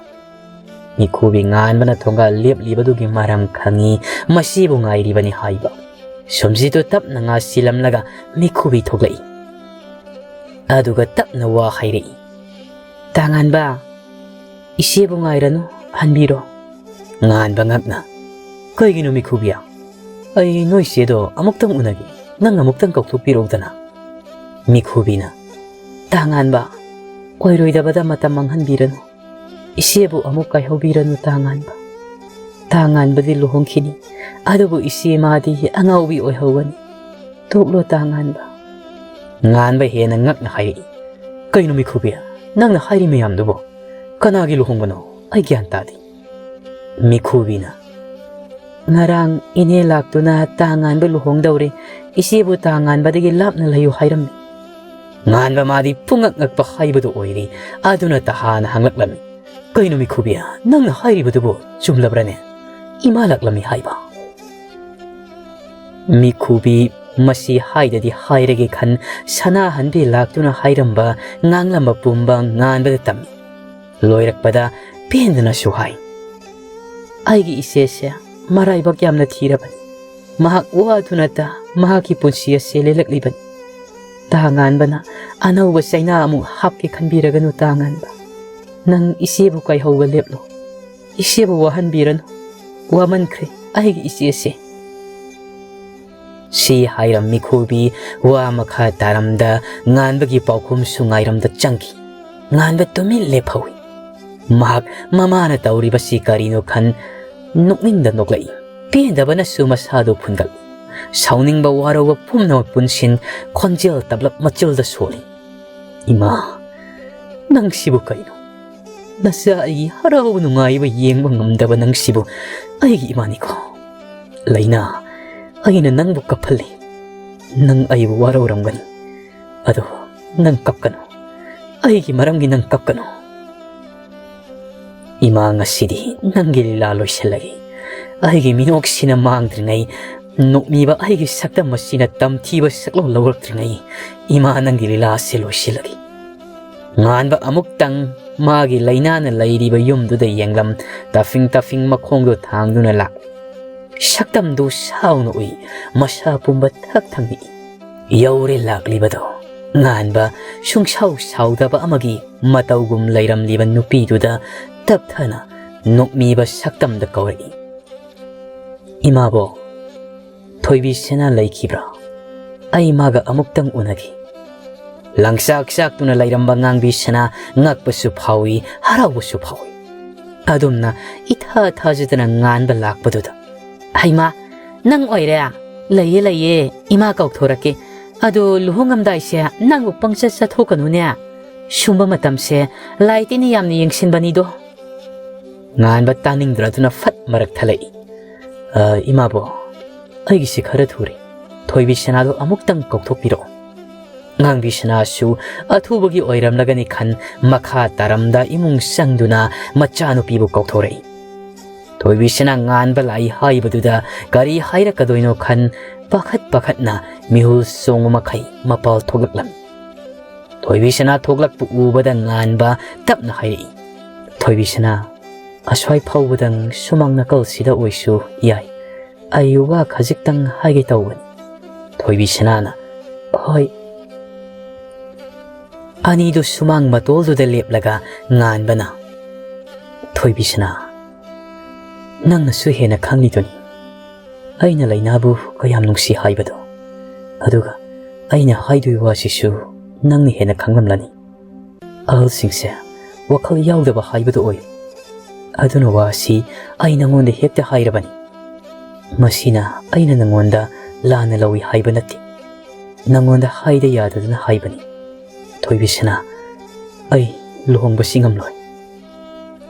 ꯃꯤꯈꯨꯕꯤ ꯉꯥꯟꯕꯅ ꯊꯣꯡꯒꯥꯜ ꯂꯦꯞꯂꯤꯕꯗꯨꯒꯤ ꯃꯔꯝ ꯈꯪꯏ, ꯃꯁꯤꯕꯨ ꯉꯥꯏꯔꯤꯕꯅꯤ ꯍꯥꯏꯕ꯫ ꯁꯨꯝꯖꯤꯠꯇꯨ ꯇꯞꯅ ꯉꯥ ꯁꯤꯜꯂꯝꯂꯒ ꯃꯤꯈꯨꯕꯤ ꯊꯣꯛꯂꯛꯏ꯫ ꯑꯗꯨꯒ ꯇꯞꯅ ꯋꯥ ꯍꯥꯏꯔꯛꯏ, "ꯇꯥꯉꯥꯟꯕ, ꯏꯆꯦꯕꯨ ꯉꯥꯏꯔꯅꯨ, ꯍꯟꯕꯤꯔꯣ꯫" ꯉꯥꯟꯕ ꯉꯛꯅ, "ꯀꯩꯒꯤꯅꯣ ꯃꯤꯈꯨꯕꯤ? ꯑꯩ ꯅꯣꯏ ꯆꯦꯗꯣ ꯑꯃꯨꯛꯇꯪ ꯎꯅꯒꯦ, ꯅꯪ ꯑꯃꯨꯛꯇꯪ ꯀꯧꯊꯣꯛꯄꯤꯔꯛꯎꯗꯅ꯫" ꯃꯤꯈꯨꯕꯤꯅ, "ꯇꯥꯉꯥꯟꯕ, ꯑꯣꯏꯔꯣꯏꯗꯕꯗ ꯃꯇꯝ ꯃꯥꯡꯍꯟꯕꯤꯔꯅꯨ꯫ ꯏꯆꯦꯕꯨ ꯑꯃꯨꯛ ꯀꯥꯏꯍꯧꯕꯤꯔꯅꯨ ꯇꯥꯉꯥꯟꯕ꯫ ꯇꯥꯉꯥꯟꯕꯗꯤ ꯂꯨꯍꯣꯡꯈꯤꯅꯤ, ꯑꯗꯨꯕꯨ ꯏꯆꯦ ꯃꯥꯗꯤ ꯑꯉꯥꯎꯕꯤ ꯑꯣꯏꯍꯧꯒꯅꯤ꯫ ꯇꯣꯛꯂꯣ ꯇꯥꯉꯥꯟꯕ꯫" ꯉꯥꯟꯕ ꯍꯦꯟꯅ ꯉꯛꯅ ꯍꯥꯏꯔꯛꯏ, "ꯀꯩꯅꯣ ꯃꯤꯈꯨꯕꯤ, ꯅꯪꯅ ꯍꯥꯏꯔꯤ ꯃꯌꯥꯝꯗꯨꯕꯨ? ꯀꯅꯥꯒꯤ ꯂꯨꯍꯣꯡꯕꯅꯣ? ꯑꯩ ꯒ꯭ꯌꯥꯟ ꯇꯥꯗꯦ꯫" ꯃꯤꯈꯨꯕꯤꯅ, "ꯉꯔꯥꯡ ꯏꯅꯦ ꯂꯥꯛꯇꯨꯅ ꯇꯥꯉꯥꯟꯕ ꯂꯨꯍꯣꯡꯗꯧꯔꯦ, ꯏꯆꯦꯕꯨ ꯇꯥꯉꯥꯟꯕꯗꯒꯤ ꯂꯥꯞꯅ ꯂꯩꯌꯨ ꯍꯥꯏꯔꯝꯃꯤ꯫" ꯉꯥꯟꯕ ꯃꯥꯗꯤ ꯄꯨꯡꯉꯛ ꯉꯛꯄ ꯍꯥꯏꯕꯗꯨ ꯑꯣꯏꯔꯦ꯫ ꯑꯗꯨꯅ ꯇꯍꯥꯅ ꯍꯪꯂꯛꯂꯝꯃꯤ, "ꯀꯩꯅꯣ ꯃꯤꯈꯨꯕꯤ, ꯅꯪꯅ ꯍꯥꯏꯔꯤꯕꯗꯨꯕꯨ ꯆꯨꯝꯂꯕ꯭ꯔꯅꯦ? ꯏꯃꯥ ꯂꯥꯛꯂꯝꯃꯤ ꯍꯥꯏꯕ?" ꯃꯤꯈꯨꯕꯤ ꯃꯁꯤ ꯍꯥꯏꯗꯗꯤ ꯍꯥꯏꯔꯒꯦ ꯈꯟ ꯁꯅꯥꯍꯟꯕꯤ ꯂꯥꯛꯇꯨꯅ ꯍꯥꯏꯔꯝꯕ, ꯉꯥꯡꯂꯝꯕ ꯄꯨꯝꯕ ꯉꯥꯟꯕꯗ ꯇꯝꯃꯤ꯫ ꯂꯣꯏꯔꯛꯄꯗ ꯄꯦꯟꯗꯅꯁꯨ ꯍꯥꯏ, "ꯑꯩꯒꯤ ꯏꯆꯦꯁꯦ ꯃꯔꯥꯏꯕꯛ ꯌꯥꯝꯅ ꯊꯤꯔꯕꯅꯤ꯫ ꯃꯍꯥꯛ ꯋꯥꯗꯨꯅꯇ ꯃꯍꯥꯛꯀꯤ ꯄꯨꯟꯁꯤ ꯑꯁꯤ ꯂꯦꯜꯂꯛꯂꯤꯕꯅꯤ꯫ ꯇꯥꯉꯥꯟꯕꯅ ꯑꯅꯧꯕ ꯆꯩꯅꯥ ꯑꯃꯨꯛ ꯍꯥꯞꯀꯦ ꯈꯟꯕꯤꯔꯒꯅꯨ ꯇꯥꯉꯥꯟꯕ꯫ ꯅꯪ ꯏꯆꯦꯕꯨ ꯀꯥꯏꯍꯧꯕ ꯂꯦꯞꯂꯣ꯫ ꯏꯆꯦꯕꯨ ꯋꯥꯍꯟꯕꯤꯔꯅꯨ꯫ ꯋꯥꯃꯟꯈ꯭ꯔꯦ ꯑꯩꯒꯤ ꯏꯆꯦꯁꯦ꯫" ꯁꯤ ꯍꯥꯏꯔꯝꯃꯤ ꯈꯨꯕꯤ ꯋꯥ ꯃꯈꯥ ꯇꯥꯔꯝꯗ ꯉꯥꯟꯕꯒꯤ ꯄꯥꯎꯈꯨꯝꯁꯨ ꯉꯥꯏꯔꯝꯗ ꯆꯪꯈꯤ꯫ ꯉꯥꯟꯕ ꯇꯨꯃꯤꯟ ꯂꯦꯞꯍꯧꯏ꯫ ꯃꯍꯥꯛ ꯃꯃꯥꯅ ꯇꯧꯔꯤꯕꯁꯤ ꯀꯔꯤꯅꯣ ꯈꯟ ꯅꯣꯛꯅꯤꯡꯗ ꯅꯣꯛꯂꯛꯏ꯫ ꯄꯦꯟꯗꯕꯅꯁꯨ ꯃꯁꯥꯗꯨ ꯐꯨꯟꯒꯠꯂꯤ꯫ ꯁꯥꯎꯅꯤꯡꯕ ꯋꯥꯔꯧꯕ ꯄꯨꯝꯅꯃꯛ ꯄꯨꯟꯁꯤꯟ ꯈꯣꯟꯖꯦꯜ ꯇꯞꯂꯞ ꯃꯆꯤꯜꯗ ꯁꯣꯜꯂꯤ꯫ "ꯏꯃꯥ, ꯅꯪꯁꯤꯕꯨ ꯀꯩꯅꯣ? ꯅꯆꯥ ꯑꯩꯒꯤ ꯍꯔꯥꯎ ꯅꯨꯡꯉꯥꯏꯕ ꯌꯦꯡꯕ ꯉꯝꯗꯕ ꯅꯪꯁꯤꯕꯨ ꯑꯩꯒꯤ ꯏꯃꯥꯅꯤꯀꯣ꯫ ꯂꯩꯅꯥ, ꯑꯩꯅ ꯅꯪꯕꯨ ꯀꯞꯍꯜꯂꯤ꯫ ꯅꯪ ꯑꯩꯕꯨ ꯋꯥꯔꯧꯔꯝꯒꯅꯤ꯫ ꯑꯗꯣ ꯅꯪ ꯀꯞꯀꯅꯨ꯫ ꯑꯩꯒꯤ ꯃꯔꯝꯒꯤ ꯅꯪ ꯀꯞꯀꯅꯨ꯫ ꯏꯃꯥ, ꯉꯁꯤꯗꯤ ꯅꯪꯒꯤ ꯂꯤꯂꯥ ꯂꯣꯏꯁꯤꯜꯂꯒꯦ꯫ ꯑꯩꯒꯤ ꯃꯤꯅꯣꯛꯁꯤꯅ ꯃꯥꯡꯗ꯭ꯔꯤꯉꯩ, ꯅꯣꯛꯃꯤꯕ ꯑꯩꯒꯤ ꯁꯛꯇꯝ ꯑꯁꯤꯅ ꯇꯝꯊꯤꯕ ꯁꯛꯂꯣꯟ ꯂꯧꯔꯛꯇ꯭ꯔꯤꯉꯩ, ꯏꯃꯥ, ꯅꯪꯒꯤ ꯂꯤꯂꯥ ꯑꯁꯤ ꯂꯣꯏꯁꯤꯜꯂꯒꯦ꯫" ꯉꯥꯟꯕ ꯑꯃꯨꯛꯇꯪ ꯃꯥꯒꯤ ꯂꯩꯅꯥꯅ ꯂꯩꯔꯤꯕ ꯌꯨꯝꯗꯨꯗ ꯌꯦꯡꯂꯝ, ꯇꯐꯤꯡ ꯇꯐꯤꯡ ꯃꯈꯣꯡꯗꯨ ꯊꯥꯡꯗꯨꯅ ꯂꯥꯛ꯫ ꯁꯛꯇꯝꯗꯨ ꯁꯥꯎꯅ ꯎꯏ, ꯃꯁꯥ ꯄꯨꯝꯕ ꯊꯛ ꯊꯛ ꯅꯤꯛꯏ꯫ ꯌꯧꯔꯦ ꯂꯥꯛꯂꯤꯕꯗꯣ꯫ ꯉꯥꯟꯕ ꯁꯨꯡꯁꯥꯎ ꯁꯥꯎꯗꯕ ꯑꯃꯒꯤ ꯃꯇꯧꯒꯨꯝ ꯂꯩꯔꯝꯂꯤꯕ ꯅꯨꯄꯤꯗꯨꯗ ꯇꯞꯊꯅ ꯅꯣꯛꯃꯤꯕ ꯁꯛꯇꯝꯗ ꯀꯧꯔꯛꯏ꯫ "ꯏꯃꯥꯕꯣ, ꯊꯣꯏꯕꯤ ꯁꯅꯥ ꯂꯩꯈꯤꯕ꯭ꯔꯥ? ꯑꯩ ꯃꯥꯒ ꯑꯃꯨꯛꯇꯪ ꯎꯅꯈꯤ꯫" ꯂꯪꯆꯥꯛ ꯆꯥꯛꯇꯨꯅ ꯂꯩꯔꯝꯕ ꯉꯥꯡꯕꯤ ꯁꯅꯥ ꯉꯛꯄꯁꯨ ꯐꯥꯎꯏ, ꯍꯔꯥꯎꯕꯁꯨ ꯐꯥꯎꯏ꯫ ꯑꯗꯨꯝꯅ ꯏꯊꯥ ꯊꯥꯖꯗꯅ ꯉꯥꯟꯕ ꯂꯥꯛꯄꯗꯨꯗ, "ꯍꯩꯃꯥ, ꯅꯪ ꯑꯣꯏꯔꯦ? ꯂꯩꯌꯦ, ꯂꯩꯌꯦ, ꯏꯃꯥ ꯀꯧꯊꯣꯔꯛꯀꯦ꯫ ꯑꯗꯣ ꯂꯨꯍꯣꯡꯉꯝꯗꯥꯏꯁꯦ ꯅꯪꯕꯨ ꯄꯪꯆꯠ ꯆꯠꯊꯣꯛꯀꯅꯨꯅꯦ꯫ ꯁꯨꯝꯕ ꯃꯇꯝꯁꯦ ꯂꯥꯏ ꯇꯤꯟꯅ ꯌꯥꯝꯅ ꯌꯦꯡꯁꯤꯟꯕꯅꯤꯗꯣ꯫" ꯉꯥꯟꯕ ꯇꯥꯅꯤꯡꯗ꯭ꯔꯗꯨꯅ ꯐꯠ ꯃꯔꯛ ꯊꯠꯂꯛꯏ꯫ "ꯑ, ꯏꯃꯥꯕꯣ, ꯑꯩꯒꯤꯁꯤ ꯈꯔ ꯊꯨꯔꯦ꯫ ꯊꯣꯏꯕꯤ ꯁꯅꯥꯗꯣ ꯑꯃꯨꯛꯇꯪ ꯀꯧꯊꯣꯛꯄꯤꯔꯛꯑꯣ꯫" ꯉꯥꯡꯕꯤ ꯁꯅꯥꯁꯨ ꯑꯊꯨꯕꯒꯤ ꯑꯣꯏꯔꯝꯂꯒꯅꯤ ꯈꯟ ꯃꯈꯥ ꯇꯥꯔꯝꯗ ꯏꯃꯨꯡ ꯆꯪꯗꯨꯅ ꯃꯆꯥꯅꯨꯄꯤꯕꯨ ꯀꯧꯊꯣꯔꯛꯏ꯫ ꯊꯣꯏꯕꯤ ꯁꯅꯥ ꯉꯥꯟꯕ ꯂꯥꯛꯏ ꯍꯥꯏꯕꯗꯨꯗ ꯀꯔꯤ ꯍꯥꯏꯔꯛꯀꯗꯣꯏꯅꯣ ꯈꯟ ꯄꯥꯈꯠ ꯄꯥꯈꯠꯅ ꯃꯤꯍꯨꯜ ꯆꯣꯡꯕ ꯃꯈꯩ ꯃꯄꯥꯜ ꯊꯣꯛꯂꯛꯂꯝꯃꯤ꯫ ꯊꯣꯏꯕꯤ ꯁꯅꯥ ꯊꯣꯛꯂꯛꯄ ꯎꯕꯗ ꯉꯥꯟꯕ ꯇꯞꯅ ꯍꯥꯏꯔꯛꯏ, "ꯊꯣꯏꯕꯤ ꯁꯅꯥ, ꯑꯁ꯭ꯋꯥꯏ ꯐꯥꯎꯕꯗꯪ ꯁꯨꯃꯥꯡ ꯅꯥꯀꯜꯁꯤꯗ ꯑꯣꯏꯁꯨ ꯌꯥꯏ꯫ ꯑꯩ ꯋꯥ ꯈꯖꯤꯛꯇꯪ ꯍꯥꯏꯒꯦ ꯇꯧꯕꯅꯤ꯫" ꯊꯣꯏꯕꯤ ꯁꯅꯥꯅ, "ꯍꯣꯏ꯫" ꯑꯅꯤꯗꯨ ꯁꯨꯃꯥꯡ ꯃꯇꯣꯜꯗꯨꯗ ꯂꯦꯞꯂꯒ ꯉꯥꯟꯕꯅ, "ꯊꯣꯏꯕꯤ ꯁꯅꯥ, ꯅꯪꯅꯁꯨ ꯍꯦꯟꯅ ꯈꯪꯂꯤꯗꯨꯅꯤ ꯑꯩꯅ ꯂꯩꯅꯥꯕꯨ ꯀꯌꯥꯝ ꯅꯨꯡꯁꯤ ꯍꯥꯏꯕꯗꯣ꯫ ꯑꯗꯨꯒ ꯑꯩꯅ ꯍꯥꯏꯗꯣꯏ ꯋꯥꯁꯤꯁꯨ ꯅꯪꯅ ꯍꯦꯟꯅ ꯈꯪꯂꯝꯂꯅꯤ꯫ ꯑꯍꯜꯁꯤꯡꯁꯦ ꯋꯥꯈꯜ ꯌꯥꯎꯗꯕ ꯍꯥꯏꯕꯗꯨ ꯑꯣꯏ꯫ ꯑꯗꯨꯅ ꯋꯥ ꯑꯁꯤ ꯑꯩ ꯅꯉꯣꯟꯗ ꯍꯦꯛꯇ ꯍꯥꯏꯔꯕꯅꯤ꯫ ꯃꯁꯤꯅ ꯑꯩꯅ ꯅꯉꯣꯟꯗ ꯂꯥꯟꯅ ꯂꯧꯏ ꯍꯥꯏꯕ ꯅꯠꯇꯦ꯫ ꯅꯪꯉꯣꯟꯗ ꯍꯥꯏꯗ ꯌꯥꯗꯗꯅ ꯍꯥꯏꯕꯅꯤ꯫ ꯊꯣꯏꯕꯤꯁꯅꯥ, ꯑꯩ ꯂꯨꯍꯣꯡꯕꯁꯤ ꯉꯝꯂꯣꯏ꯫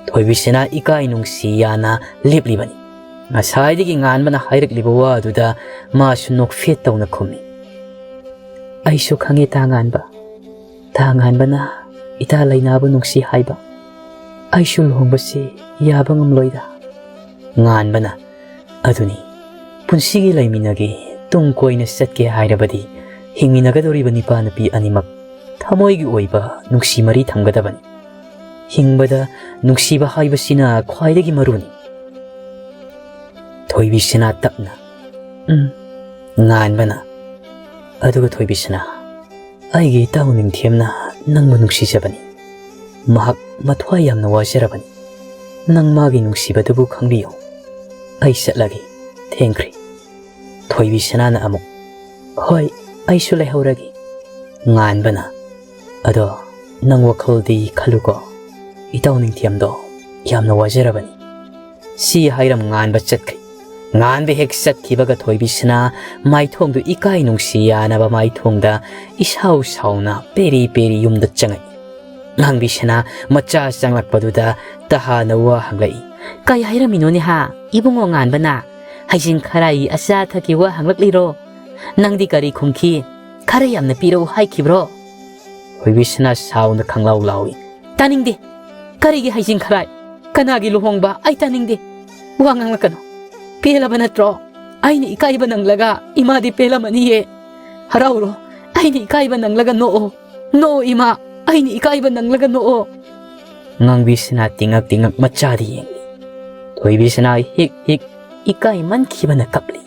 ꯊꯣꯏꯕꯤꯁꯅꯥ ꯏꯀꯥꯏ ꯅꯨꯡꯁꯤ ꯌꯥꯅ ꯂꯦꯞꯂꯤꯕꯅꯤ꯫ ꯉꯁꯥꯏꯗꯒꯤ ꯉꯥꯟꯕꯅ ꯍꯥꯏꯔꯛꯂꯤꯕ ꯋꯥ ꯑꯗꯨꯗ ꯃꯥꯁꯨ ꯅꯣꯛꯐꯦꯠ ꯇꯧꯅ ꯈꯨꯝꯃꯤ꯫ ꯑꯩꯁꯨ ꯈꯪꯉꯦ ꯇꯥ ꯉꯥꯟꯕ꯫ ꯇꯥ ꯉꯥꯟꯕꯅ ꯏꯇꯥ ꯂꯩꯅꯥꯕꯨ ꯅꯨꯡꯁꯤ ꯍꯥꯏꯕ꯫ ꯑꯩꯁꯨ ꯂꯨꯍꯣꯡꯕꯁꯤ ꯌꯥꯕ ꯉꯝꯂꯣꯏꯗ꯫ ꯉꯥꯟꯕꯅ, ꯑꯗꯨꯅꯤ, ꯄꯨꯟꯁꯤꯒꯤ ꯂꯩꯃꯤꯟꯅꯒꯦ, ꯇꯨꯡ ꯀꯣꯏꯅ ꯆꯠꯀꯦ ꯍꯥꯏꯔꯕꯗꯤ ꯍꯤꯡꯃꯤꯟꯅꯒꯗꯧꯔꯤꯕ ꯅꯨꯄꯥ ꯅꯨꯄꯤ ꯑꯅꯤꯃꯛ ꯊꯃꯣꯏꯒꯤ ꯑꯣꯏꯕ ꯅꯨꯡꯁꯤ ꯃꯔꯤ ꯊꯝꯒꯗꯕꯅꯤ꯫ ꯍꯤꯡꯕꯗ ꯅꯨꯡꯁꯤꯕ ꯍꯥꯏꯕꯁꯤꯅ ꯈ꯭ꯋꯥꯏꯗꯒꯤ ꯃꯔꯨꯅꯤ꯫ ꯊꯣꯏꯕꯤꯁꯅꯥ ꯇꯞꯅ, ꯎꯝ꯫ ꯉꯥꯟꯕꯅ, ꯑꯗꯨꯒ ꯊꯣꯏꯕꯤꯁꯅꯥ, ꯑꯩꯒꯤ ꯏꯇꯥꯎ ꯅꯤꯡꯊꯦꯝꯅ ꯅꯪꯕꯨ ꯅꯨꯡꯁꯤꯖꯕꯅꯤ꯫ ꯃꯍꯥꯛ ꯃꯊ꯭ꯋꯥꯏ ꯌꯥꯝꯅ ꯋꯥꯖꯔꯕꯅꯤ꯫ ꯅꯪ ꯃꯥꯒꯤ ꯅꯨꯡꯁꯤꯕꯗꯨꯕꯨ ꯈꯪꯕꯤꯌꯨ꯫ ꯑꯩ ꯆꯠꯂꯒꯦ꯫ ꯊꯦꯡꯈ꯭ꯔꯦ꯫ ꯊꯣꯏꯕꯤꯁꯅꯥꯅ ꯑꯃꯨꯛ, ꯍꯣꯏ, ꯑꯩꯁꯨ ꯂꯩꯍꯧꯔꯒꯦ꯫ ꯉꯥꯟꯕꯅ, ꯑꯗꯣ ꯅꯪ ꯋꯥꯈꯜꯗꯤ ꯈꯜꯂꯨꯀꯣ꯫ ꯏꯇꯥꯎ ꯅꯤꯡꯊꯦꯝꯗꯣ ꯌꯥꯝꯅ ꯋꯥꯖꯔꯕꯅꯤ꯫ ꯁꯤ ꯍꯥꯏꯔꯝ ꯉꯥꯟꯕ ꯆꯠꯈ꯭ꯔꯦ꯫ ꯉꯥꯟꯕ ꯍꯦꯛ ꯆꯠꯈꯤꯕꯒ ꯊꯣꯏꯕꯤꯁꯅꯥ ꯃꯥꯏꯊꯣꯡꯗꯨ ꯏꯀꯥꯏ ꯅꯨꯡꯁꯤ ꯌꯥꯅꯕ ꯃꯥꯏꯊꯣꯡꯗ ꯏꯁꯥꯎ ꯁꯥꯎꯅ ꯄꯦꯔꯤ ꯄꯦꯔꯤ ꯌꯨꯝꯗ ꯆꯪꯉꯛꯏ꯫ ꯉꯥꯡꯕꯤꯁꯅꯥ ꯃꯆꯥ ꯆꯪꯂꯛꯄꯗꯨꯗ ꯇꯍꯥꯅ ꯋꯥ ꯍꯪꯂꯛꯏ꯫ ꯀꯩ ꯍꯥꯏꯔꯝꯃꯤꯅꯣꯅꯦ ꯍꯥ, ꯏꯕꯨꯡꯉꯣ ꯉꯥꯟꯕꯅ? ꯍꯩꯖꯤꯡ ꯈꯔꯥꯏ ꯑꯆꯥ ꯑꯊꯛꯀꯤ ꯋꯥ ꯍꯪꯂꯛꯂꯤꯔꯣ? ꯅꯪꯗꯤ ꯀꯔꯤ ꯈꯨꯝꯈꯤ? ꯈꯔ ꯌꯥꯝꯅ ꯄꯤꯔꯛꯎ ꯍꯥꯏꯈꯤꯕ꯭ꯔꯣ? ꯊꯣꯏꯕꯤꯁꯅꯥ ꯁꯥꯎꯅ ꯈꯪꯂꯥꯎ ꯂꯥꯎꯏ꯫ ꯇꯥꯅꯤꯡꯗꯦ꯫ ꯀꯔꯤꯒꯤ ꯍꯩꯖꯤꯡ ꯈꯔꯥꯏ? ꯀꯅꯥꯒꯤ ꯂꯨꯍꯣꯡꯕ? ꯑꯩ ꯇꯥꯅꯤꯡꯗꯦ꯫ ꯋꯥ ꯉꯥꯡꯂꯛꯀꯅꯨ꯫ ꯄꯦꯜꯂꯕ ꯅꯠꯇ꯭ꯔꯣ? ꯑꯩꯅ ꯏꯀꯥꯏꯕ ꯅꯪꯂꯒ ꯏꯃꯥꯗꯤ ꯄꯦꯜꯂꯝꯃꯅꯤꯌꯦ꯫ ꯍꯔꯥꯎꯔꯣ꯫ ꯑꯩꯅ ꯏꯀꯥꯏꯕ ꯅꯪꯂꯒ ꯅꯣꯛꯑꯣ꯫ ꯅꯣꯛꯑꯣ ꯏꯃꯥ꯫ ꯑꯩꯅ ꯏꯀꯥꯏꯕ ꯅꯪꯂꯒ ꯅꯣꯛꯑꯣ꯫ ꯉꯥꯡꯕꯤꯁꯅꯥ ꯇꯤꯡꯉꯛ ꯇꯤꯡꯉꯛ ꯃꯆꯥꯗ ꯌꯦꯡꯂꯤ꯫ ꯊꯣꯏꯕꯤꯁꯅꯥ ꯍꯤꯛ ꯍꯤꯛ ꯏꯀꯥꯏꯃꯟꯈꯤꯕꯅ ꯀꯞꯂꯤ꯫